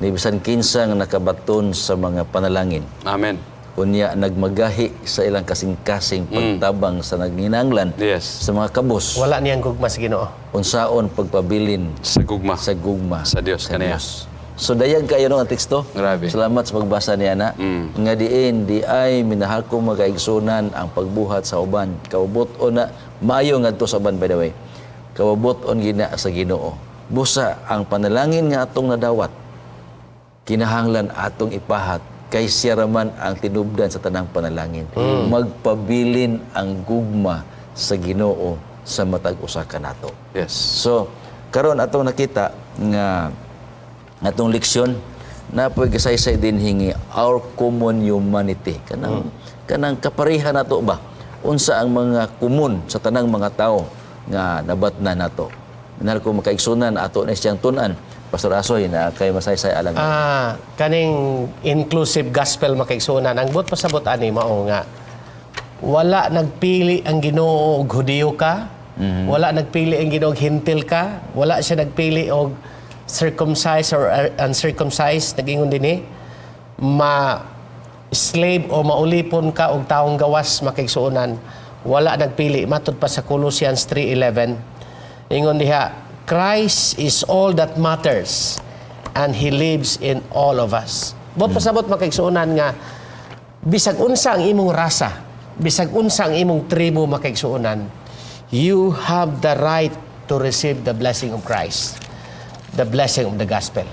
Ni bisan kinsa nga nakabaton sa mga panalangin. Amen. Unya nagmagahi sa ilang kasing-kasing pagtabang sa naginanglan sa mga kabos. Wala niyang gugma sa Ginoo. Unsaon pagpabilin Sa gugma. sa gugma Sa Dios kaniya. Dios. So dayag kayo no ang teksto. Grabe. Salamat sa pagbasa niya na. Nga diin di ay minahal ko, mga kaigsunan, ang pagbuhat sa uban. Kabubut-on na maayo ngadto sa uban, by the way. Kabubut-on gina sa Ginoo. Busa ang panalangin nga atong nadawat, kinahanglan atong ipahat kay siya raman ang tinubdan sa tanang panalangin. Magpabilin ang gugma sa Ginoo sa matag usa kanato. So, karon atong nakita nga atong leksyon na pagkasaysay din hingi our common humanity. Kanang kapareha nato ba? Unsa ang mga komon sa tanang mga tao nga nabatna nato? Minahal ko makaigsunan, ato na siyang tun-an. Pastor Asoy, na kay masaysay alang. Ah, kaning inclusive gospel, makaigsuonan. Ang buot pasabot ani mao nga wala nagpili ang Ginoo og Hudiyo ka, Wala nagpili ang Ginoo Hentil ka, wala siya nagpili og circumcised or uncircumcised, nag-ingon dinhi ma slave o maulipon ka og taong gawas, makigsuonan, wala nagpili matud pa sa Colossians 3:11. Ingon diha, "Christ is all that matters and He lives in all of us." Buot pasabot, makigsuonan, nga bisag unsa ang imong rasa, bisag unsa ang imong tribo, makigsuonan, you have the right to receive the blessing of Christ, the blessing of the gospel.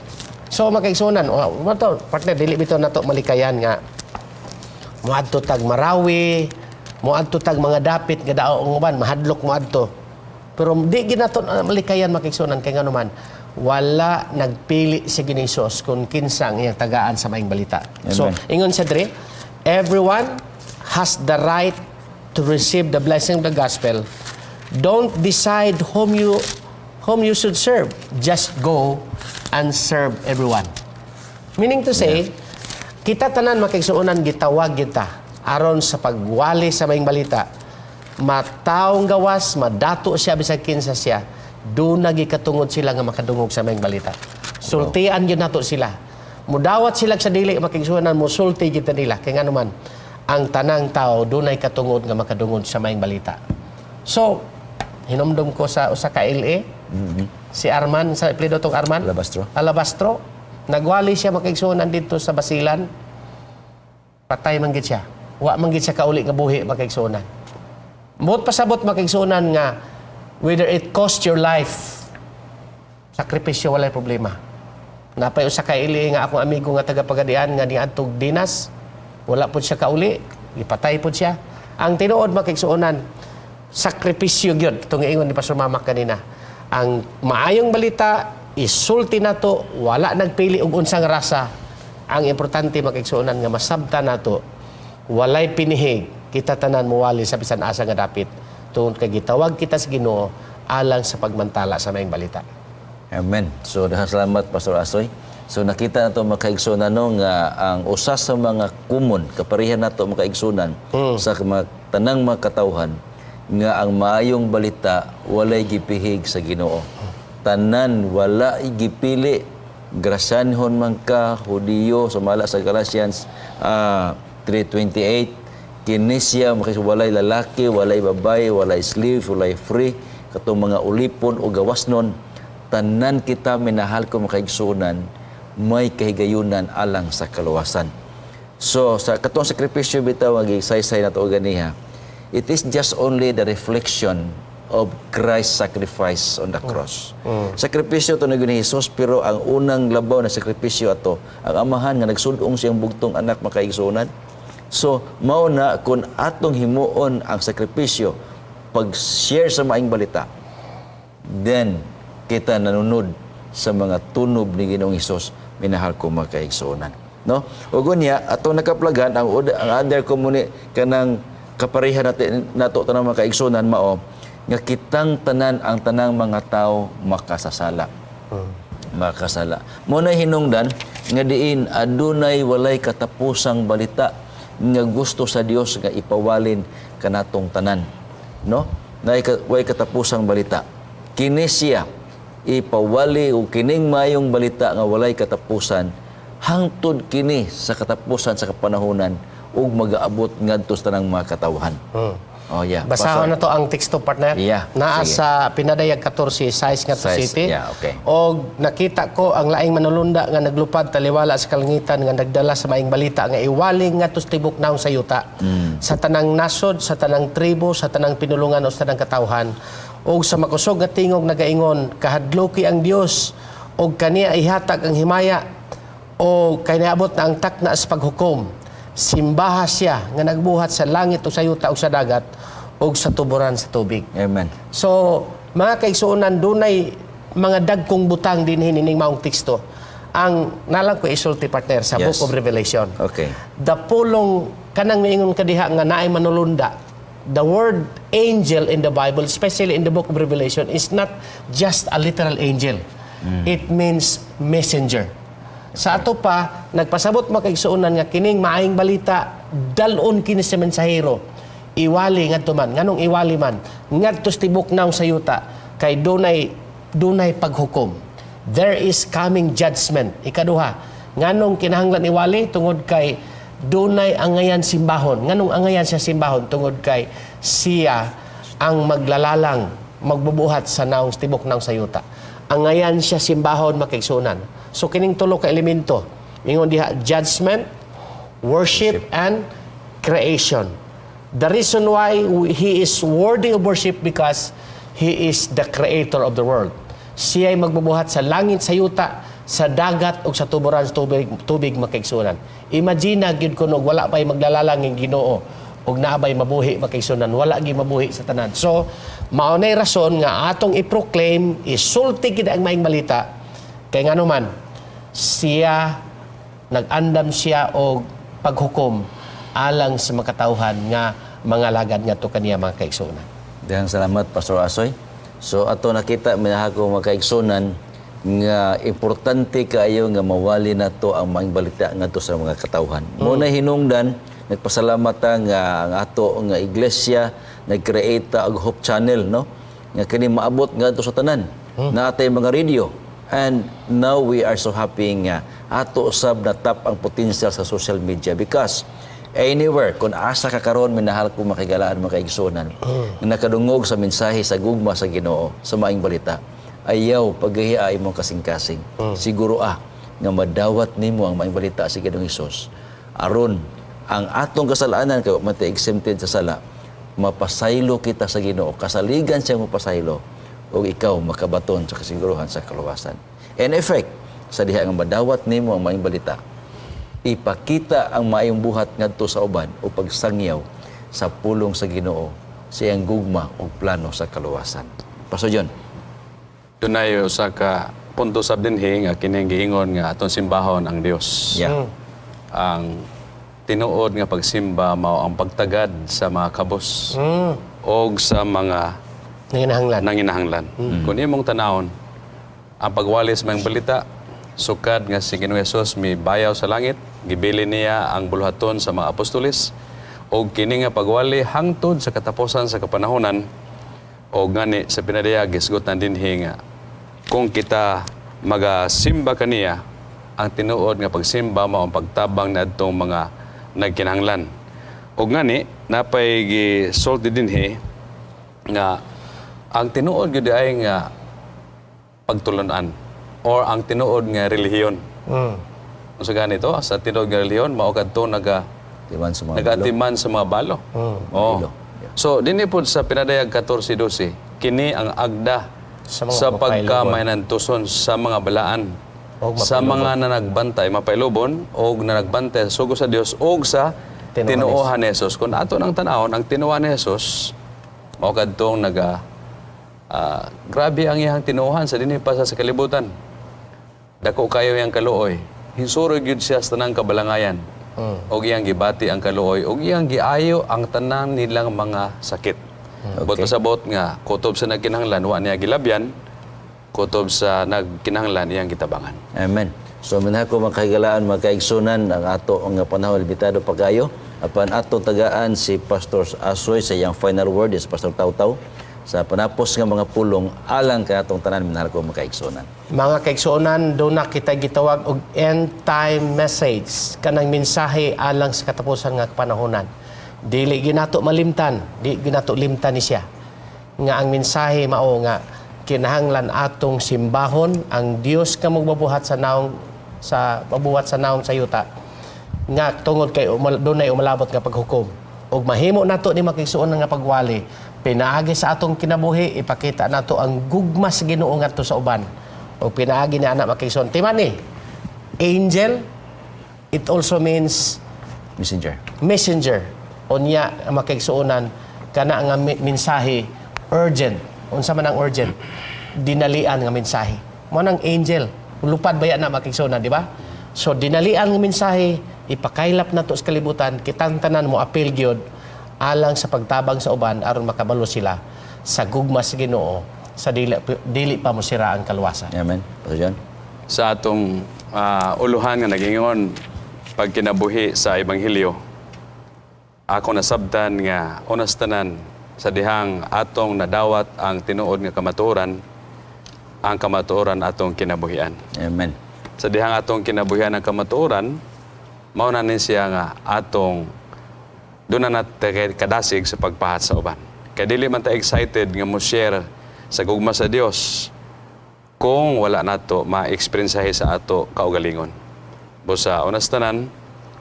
So makigsuonan, oh, to, partner, dili bitaw nato malikayan nga moadto tag Marawi, moadto tag mga dapit nga dao ang uban mahadlok moadto. Pero di gyud nato malikayan, makigsuonan, kay ngano man wala nagpili si Ginoong Hesus kung kinsa ang iyang tagaan sa maayong balita. So ingon sa dre, everyone has the right to receive the blessing of the gospel. Don't decide whom you should serve. Just go and serve everyone. Meaning to say, kita tanan, makigsuonan, gitawag kita aron sa pagwali sa maayong balita. Matawong gawas, madato siya, bisag kinsa siya, duna gyud katungod sila nga makadungog sa maayong balita. Sultian gyud nato sila. Mudawat sila sa dili, makigsuonan, musulti kita nila. Kay ngano man, ang tanang tao dunay katungod nga makadungog sa maayong balita. So, hinumdum ko sa usa ka LA, si Arman, sa apelyido tong Arman? Alabastro. Alabastro. Nagwali siya, makigsuonan, dito sa Basilan. Patay man gid siya. Wa man gid siya kauli nga buhi, makigsuonan. Buot pasabot, makigsuonan, nga whether it cost your life, sakripisyo, walay problema. Napay usa ka LA nga akong amigo nga taga Pagadian nga niadtog Dinas, wala pud siya kauli, ipatay pud siya. Ang tinuod, makigsuonan, sakripisyo gyud itong ingon ni Pastor Mamak kanina. Ang maayong balita isulti nato, wala nagpili og unsang rasa. Ang importante, makigsuonan, nga masabta nato, walay pinihig, kita tanan muwali sa bisan asa nga dapit tungod kay gitawag kita sa Ginoo alang sa pagmantala sa maayong balita. Amen. So daghang salamat, Pastor Asoy. So nakita nato, makaigsunan, no, nga ang usa sa mga common kaparehan nato, makaigsunan, sa mga tanang mga katawhan nga ang maayong balita walay gipihig sa Ginoo. Tanan, wala gipili Grasyanhon man ka, Hudiyo, sumala sa Galatians 3:28, kini siya walay lalaki, walay babae, walay slave, walay free, katong mga ulipon o gawasnon, tanan kita, minahal ko makaigsunan, may kahigayunan alang sa kaluwasan. So sa katong sakripisyo bitaw nga gisaysay nato ganiha, it is just only the reflection of Christ's sacrifice on the cross. Sakripisyo to ni Jesus, pero ang unang labaw na sakripisyo ato ang Amahan nga nagsudong siyang bugtong anak, makaigsunan. So mao na kung atong himuon ang sakripisyo pag-share sa maayong balita, then kita nanunod sa mga tunob ni Ginoong Hesus, minahal ko mga kaigsuonan. No? Ug unya atong nakaplagan ang other common kanang kapareha natin nato tanang mga kaigsuonan mao nga kitang tanan, ang tanang mga tao, makasasala. Makasala. Mao na hinungdan nga diin adunay walay katapusang balita nga gusto sa Dios nga ipawalin kanatong tanan. No? Naay way katapusang balita. Kini siya ipawali o kining mayong balita nga walay katapusan, hangtod kini sa katapusan sa kapanahonan ug magaabot ngadto sa tanang mga katawhan. Oh yeah. Basahon na to ang teksto, partner. Yeah, Naa sige. sa Pinadayag 14, size nga to Size, city. Yeah, okay. Og nakita ko ang laing manulunda nga naglupad taliwala sa kalangitan nga nagdala sa maayong balita nga iwaling ngadto sa tibok naong sa yuta. Sa tanang nasod, sa tanang tribo, sa tanang pinulungan o sa tanang katawhan. Og sa makusog nga tingog nagaingon, "Kahadloki ang Dios og kaniya ihatag ang himaya o kay naabot na ang takna sa paghukom. Simbaha siya nga nagbuhat sa langit o sa yuta o sa dagat o sa tuburan sa tubig." Amen. So, mga kaigsuonan, dunay mga dagkong butang dinhi nining maong teksto. Ang nalang ko isulti, partner, sa Book of Revelation. The pulong kanang miingon kadiha nga naay manulunda. The word angel in the Bible, especially in the Book of Revelation, is not just a literal angel. It means messenger. Sa ato pa, nagpasabot, makaigsuonan, nga kining maayong balita, dalon kini sa mensahero. Iwali ngadto man. Nganong iwali man? Ngadto sa tibok nawong sa yuta kay dunay dunay paghukom. There is coming judgment. Ikaduha, nganong kinahanglan iwali? Tungod kay dunay angayan simbahon. Nganong angayan siya simbahon? Tungod kay siya ang maglalalang, magbubuhat sa naong tibok naong sa yuta. Angayan siya simbahon, makaigsunan. So kining tulo ka elemento. Ingon diha, judgment, worship, and creation. The reason why he is worthy of worship, because he is the creator of the world. Siya ay magbubuhat sa langit, sa yuta, sa dagat ug sa tuburan sa tubig, tubig, makaigsunan. Imagine na gyud kuno wala pa'y maglalalang ng Ginoo ug naa bay mabuhi, makaigsunan? Wala gyud mabuhi sa tanan. So, mao nay rason nga atong i-proclaim, isulti gid ang maayong balita kay ngano man siya nag-andam siya og paghukom alang sa makatawhan nga mga lagad ngadto kaniya, mga kaigsuonan. Daghang salamat, Pastor Asoy. So ato nakita, minahal ko mga kaigsunan, nga importante kaayo nga mawali nato ang maayong balita ngadto sa mga katawhan. Mao na hinungdan nagpasalamat ta nga ang ato nga iglesia nag-create ta og Hope Channel, no, nga kini maabot ngadto sa tanan. Naa tay mga radio and now we are so happy nga ato sab na tap ang potential sa social media, because anywhere kung asa ka karon, minahal ko makahigalaan, makaigsunan, nga nakadungog sa mensahe sa gugma sa Ginoo, sa maayong balita, ayaw paghiya imong kasing-kasing. Siguro nga madawat nimo ang maayong balita sa Ginoong Hesus aron ang atong kasalanan, kay wa man tay exempted sa sala, mapasaylo kita sa Ginoo, kasaligan siya mapasaylo ug ikaw makabaton sa kasiguruhan sa kaluwasan. In effect, sa diha nga madawat nimo ang maayong balita, ipakita ang maayong buhat ngadto sa uban o pagsangyaw sa pulong sa Ginoo, sa iyang gugma ug plano sa kaluwasan. Pastor John. Dunay usa ka punto sab dinhi nga kining giingon nga atong simbahon ang Dios. Ang tinuod nga pagsimba mao ang pagtagad sa mga kabos og sa mga Nanginahanglan. Nanginahanglan. Kung imong tanawon, ang pagwali sa maayong balita, sukad nga si Ginoong Hesus mibayaw sa langit, gibili niya ang buluhaton sa mga apostoles, og kini nga pagwali hangtod sa katapusan sa kapanahonan, og ngani sa pinadayag gisgutan dinhi nga kung kita magasimba kaniya, ang tinuod nga pagsimba mao ang pagtabang niadtong mga nagkinahanglan. Og ngani napay gisulti dinhi nga ang tinuod gyud ay nga pagtulunan or ang tinuod nga relihiyon. Unsa ganito sa tinuod nga relihiyon? Mao kadto naga Timan sa mga balo. Nagaatiman sa mga balo. Oh. Balo. So dinhi pod sa Pinadayag 14:12, kini ang agda sa mga sa mapailubon. Pagkamahinantuson sa mga balaan, Og sa mga nanagbantay, mapailubon og nanagbantay sa sugo sa Dios og sa tinuohan ni tinuohan ni Jesus. Kung ato nang tanawon ang tinuohan ni Jesus, mao kadtong naga grabe ang iyang tinuohan sa dinhi pa sa kalibutan. Dako kayo iyang kaluoy. Hinsuroy gyud siya sa tanang kabalangayan. Og iyang gibati ang kaluoy og iyang giayo ang tanan nilang mga sakit. Bot pasabot nga kutob sa nagkinahanglan wa niya gilabyan, kutob sa nagkinahanglan iyang gitabangan. Amen. So minahal ko mga kahigalaan, mga kaigsunan, ang ato nga panahon limitado pa kayo. Apan ato tagaan si Pastor Asoy sa iyang final word is Pastor Tautaw sa panapos nga mga pulong alang kay atong tanan, minahal ko mga kaigsunan. Mga kaigsuonan, duna kita gitawag og end time message, kanang mensahe alang sa katapusan nga panahonan. Dili ginato malimtan, di ginato limtan ni siya. Nga ang mensahe mao nga kinahanglan atong simbahon ang Dios nga magbabuhat sa naong sa mabuhat sa naong sa yuta nga tungod kay dunay umalabot nga paghukom. Ug mahimo nato ni, makigsuon, nga pagwali pinaagi sa atong kinabuhi, ipakita nato ang gugma sa Ginoo ngadto sa uban ug pinaagi ni ana, makigsuon, timan ni angel, it also means messenger. Messenger. Unya, makigsuonan, kana nga mensahe urgent. Unsa man ang urgent? Dinalian nga mensahe. Mo nang angel, lupad baya na, makigsuonan, di ba? So dinalian nga mensahe ipakaylap nato sa kalibutan. Kitang tanan mo apil gyud alang sa pagtabang sa uban aron makabalo sila sa gugma sa Ginoo sa dili, dili pa mo sira ang kaluwasan. Amen. Pastor John. Sa atong uluhan nga nagingon pagkinabuhi sa ebanghelyo. Ako nasabtan nga unas tanan sa dihang atong nadawat ang tinuod nga kamatuoran, ang kamatuoran atong kinabuhian. Amen. Sa dihang atong kinabuhian ang kamatuoran, mao na ni siya nga atong doon na natin kadasig sa pagpahat sa uban. Kay dili man ta excited nga mo share sa gugma sa Dios kung wala nato ma-experiencehe sa ato kaugalingon. Busa unas tanan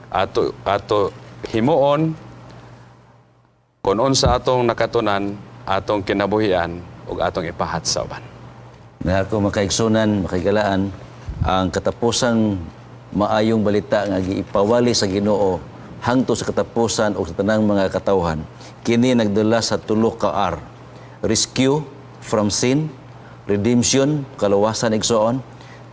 ato ato himuon kung unsa atong nakatunan, atong kinabuhian ug atong ipahat sa uban. Na ako makaigsunan, makaigalaan, ang katapusang maayong balita nga giipawali sa Ginoo hangtod sa katapusan o sa tanang mga katawhan, kini nagdala sa tulo ka R: rescue from sin, redemption, kaluwasan, igsoon,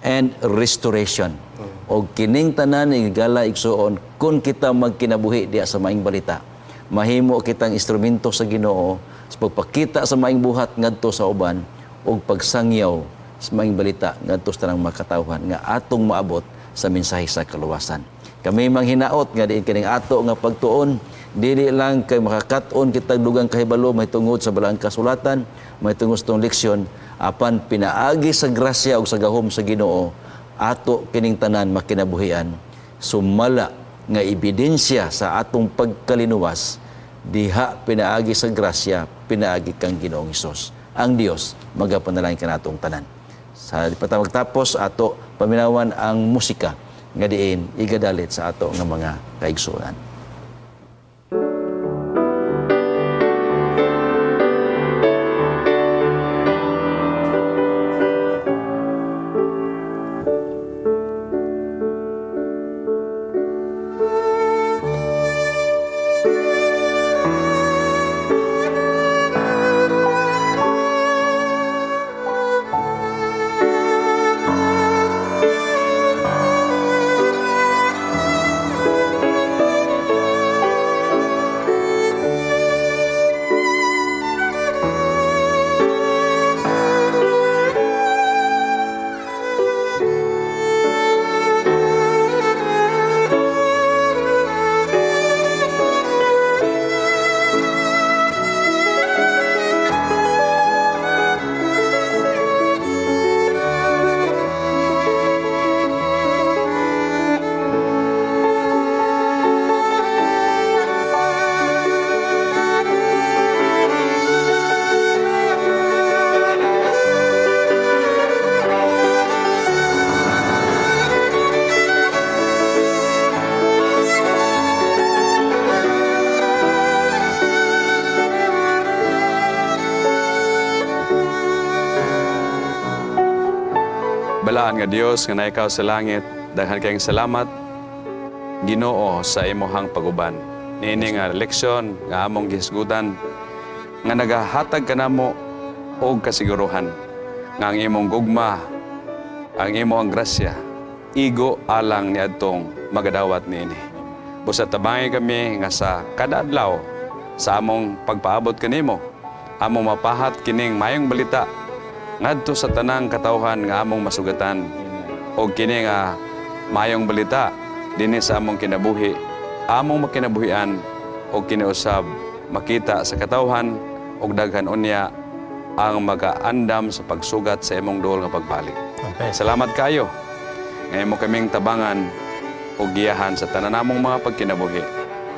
and restoration. Og kining tanan igala, igsoon, kung kita magkinabuhi diya sa maayong balita, mahimo kitang instrumento sa Ginoo sa pagpakita sa maayong buhat ngadto sa uban ug pagsangyaw sa maayong balita ngadto sa tanang mga katawhan nga atong maabot sa mensahe sa kaluwasan. Kami manghinaot nga diin kining ato nga pagtuon dili lang kay makakat-on kitag dugang kahibalo mahitungod sa balaang kasulatan, mahitungod sa tong leksyon, apan pinaagi sa grasya ug sa gahom sa Ginoo ato kining tanan makinabuhian sumala nga ebidensya sa atong pagkalinuwas diha pinaagi sa grasya, pinaagi kang Ginoong Hesus. Ang Dios magapanalangin kanatong tanan. Sa di pa ta magtapos, ato paminawan ang musika nga diin igadalit sa ato nga mga kaigsuonan. Balaan nga Dios nga naikaw sa langit, daghan kayong salamat Ginoo sa imuhang paguban. Niini nga leksyon nga among gihisgutan nga nagahatag kanamo og kasiguruhan nga ang imong gugma, ang imong grasya igo alang niadtong magadawat niini. Busa tabangi kami nga sa kada adlaw sa among pagpaabot kanimo, among mapahat kining mayong balita ngadto sa tanang katawhan nga among masugatan og kini nga mayong balita dinhi sa among kinabuhi, among makinabuhian og kini usab makita sa katawhan og daghan unya ang magaandam sa pagsugat sa imong duol nga pagbalik. Amen. Salamat kayo nga imo kaming tabangan ug giyahan sa tanan namong mga pagkinabuhi.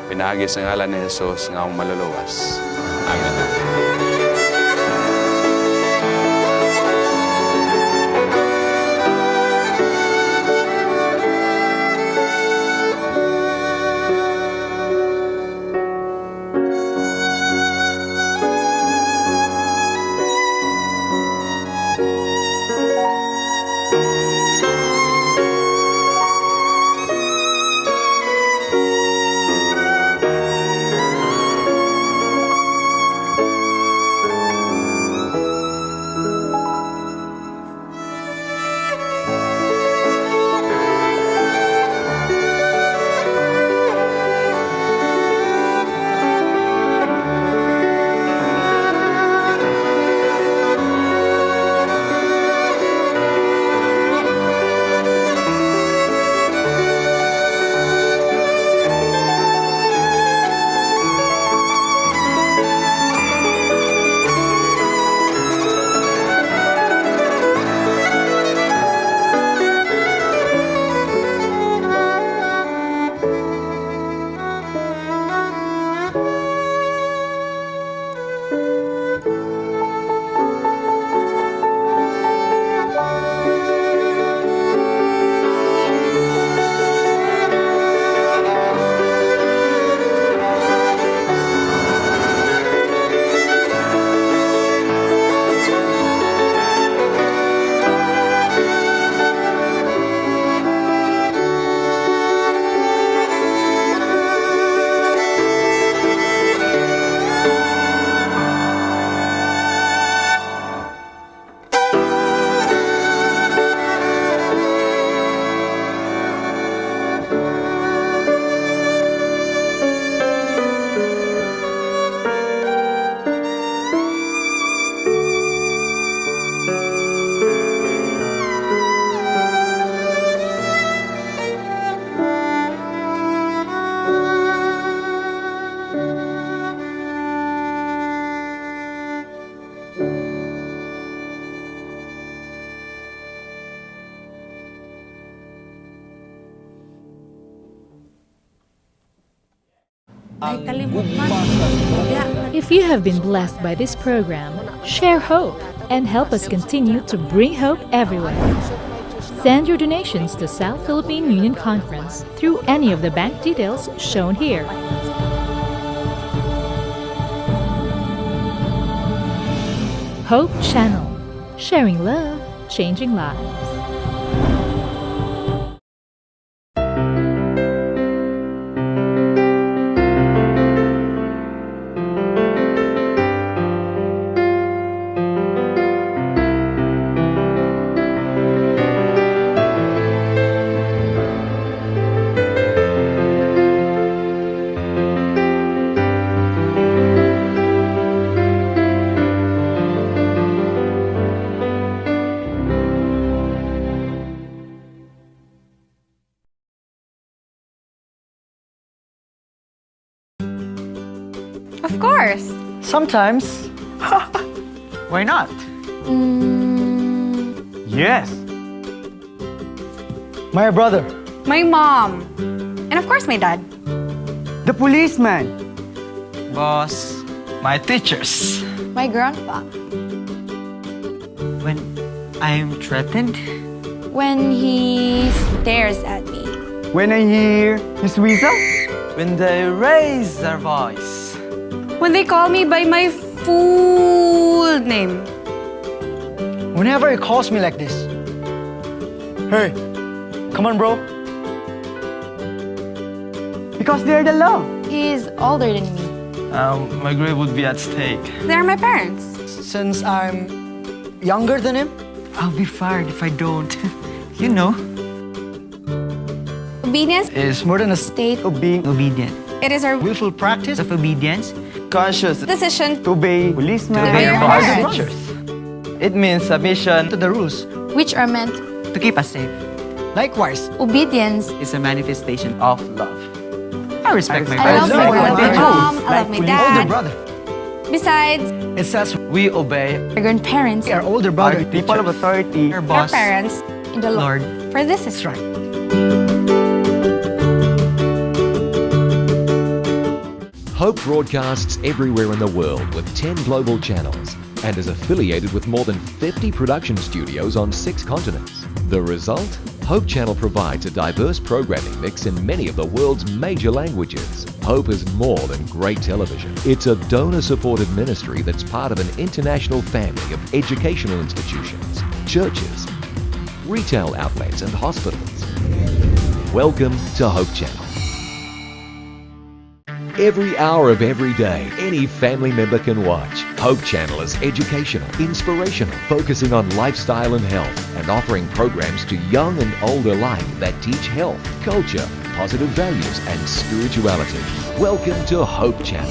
Pinaagi sa ngalan ni Jesus nga among maluluwas. Amen. Ay, Ang kalimot gugma man. sa Ginoo. If you have been blessed by this program, share hope and help us continue to bring hope everywhere. Send your donations to South Philippine Union Conference through any of the bank details shown here. Hope Channel, sharing love, changing lives. Of course. Sometimes. Why not? Yes. My brother. My mom. And of course, my dad. The policeman. Boss. My teachers. My grandpa. When I'm threatened. When he stares at me. When I hear his whistle. When they raise their voice. When they call me by my full name. Whenever he calls me like this. Hey, come on, bro. Because they're the love. He's older than me. My grave would be at stake. They're my parents. Since I'm younger than him, I'll be fired if I don't. Obedience Is More than a state. of being obedient. It is our Willful practice of obedience, conscious decision to obey policemen, to obey your your boss, parents. teachers. It means submission to the rules. Which are meant to keep us safe. Likewise, obedience. Is a manifestation of love. I respect my I love parents. my my mom. I love my older dad. brother. Besides, It says We obey my grandparents, our older brother. people of authority. Our our boss, parents, in the Lord. Lord. For this is That's right. Hope broadcasts everywhere in the world with 10 global channels and is affiliated with more than 50 production studios on 6 continents. The result? Hope Channel provides a diverse programming mix in many of the world's major languages. Hope is more than great television. It's a donor-supported ministry that's part of an international family of educational institutions, churches, retail outlets and hospitals. Welcome to Hope Channel. Every hour of every day, any family member can watch. Hope Channel is educational, inspirational, focusing on lifestyle and health, and offering programs to young and old alike that teach health, culture, positive values, and spirituality. Welcome to Hope Channel.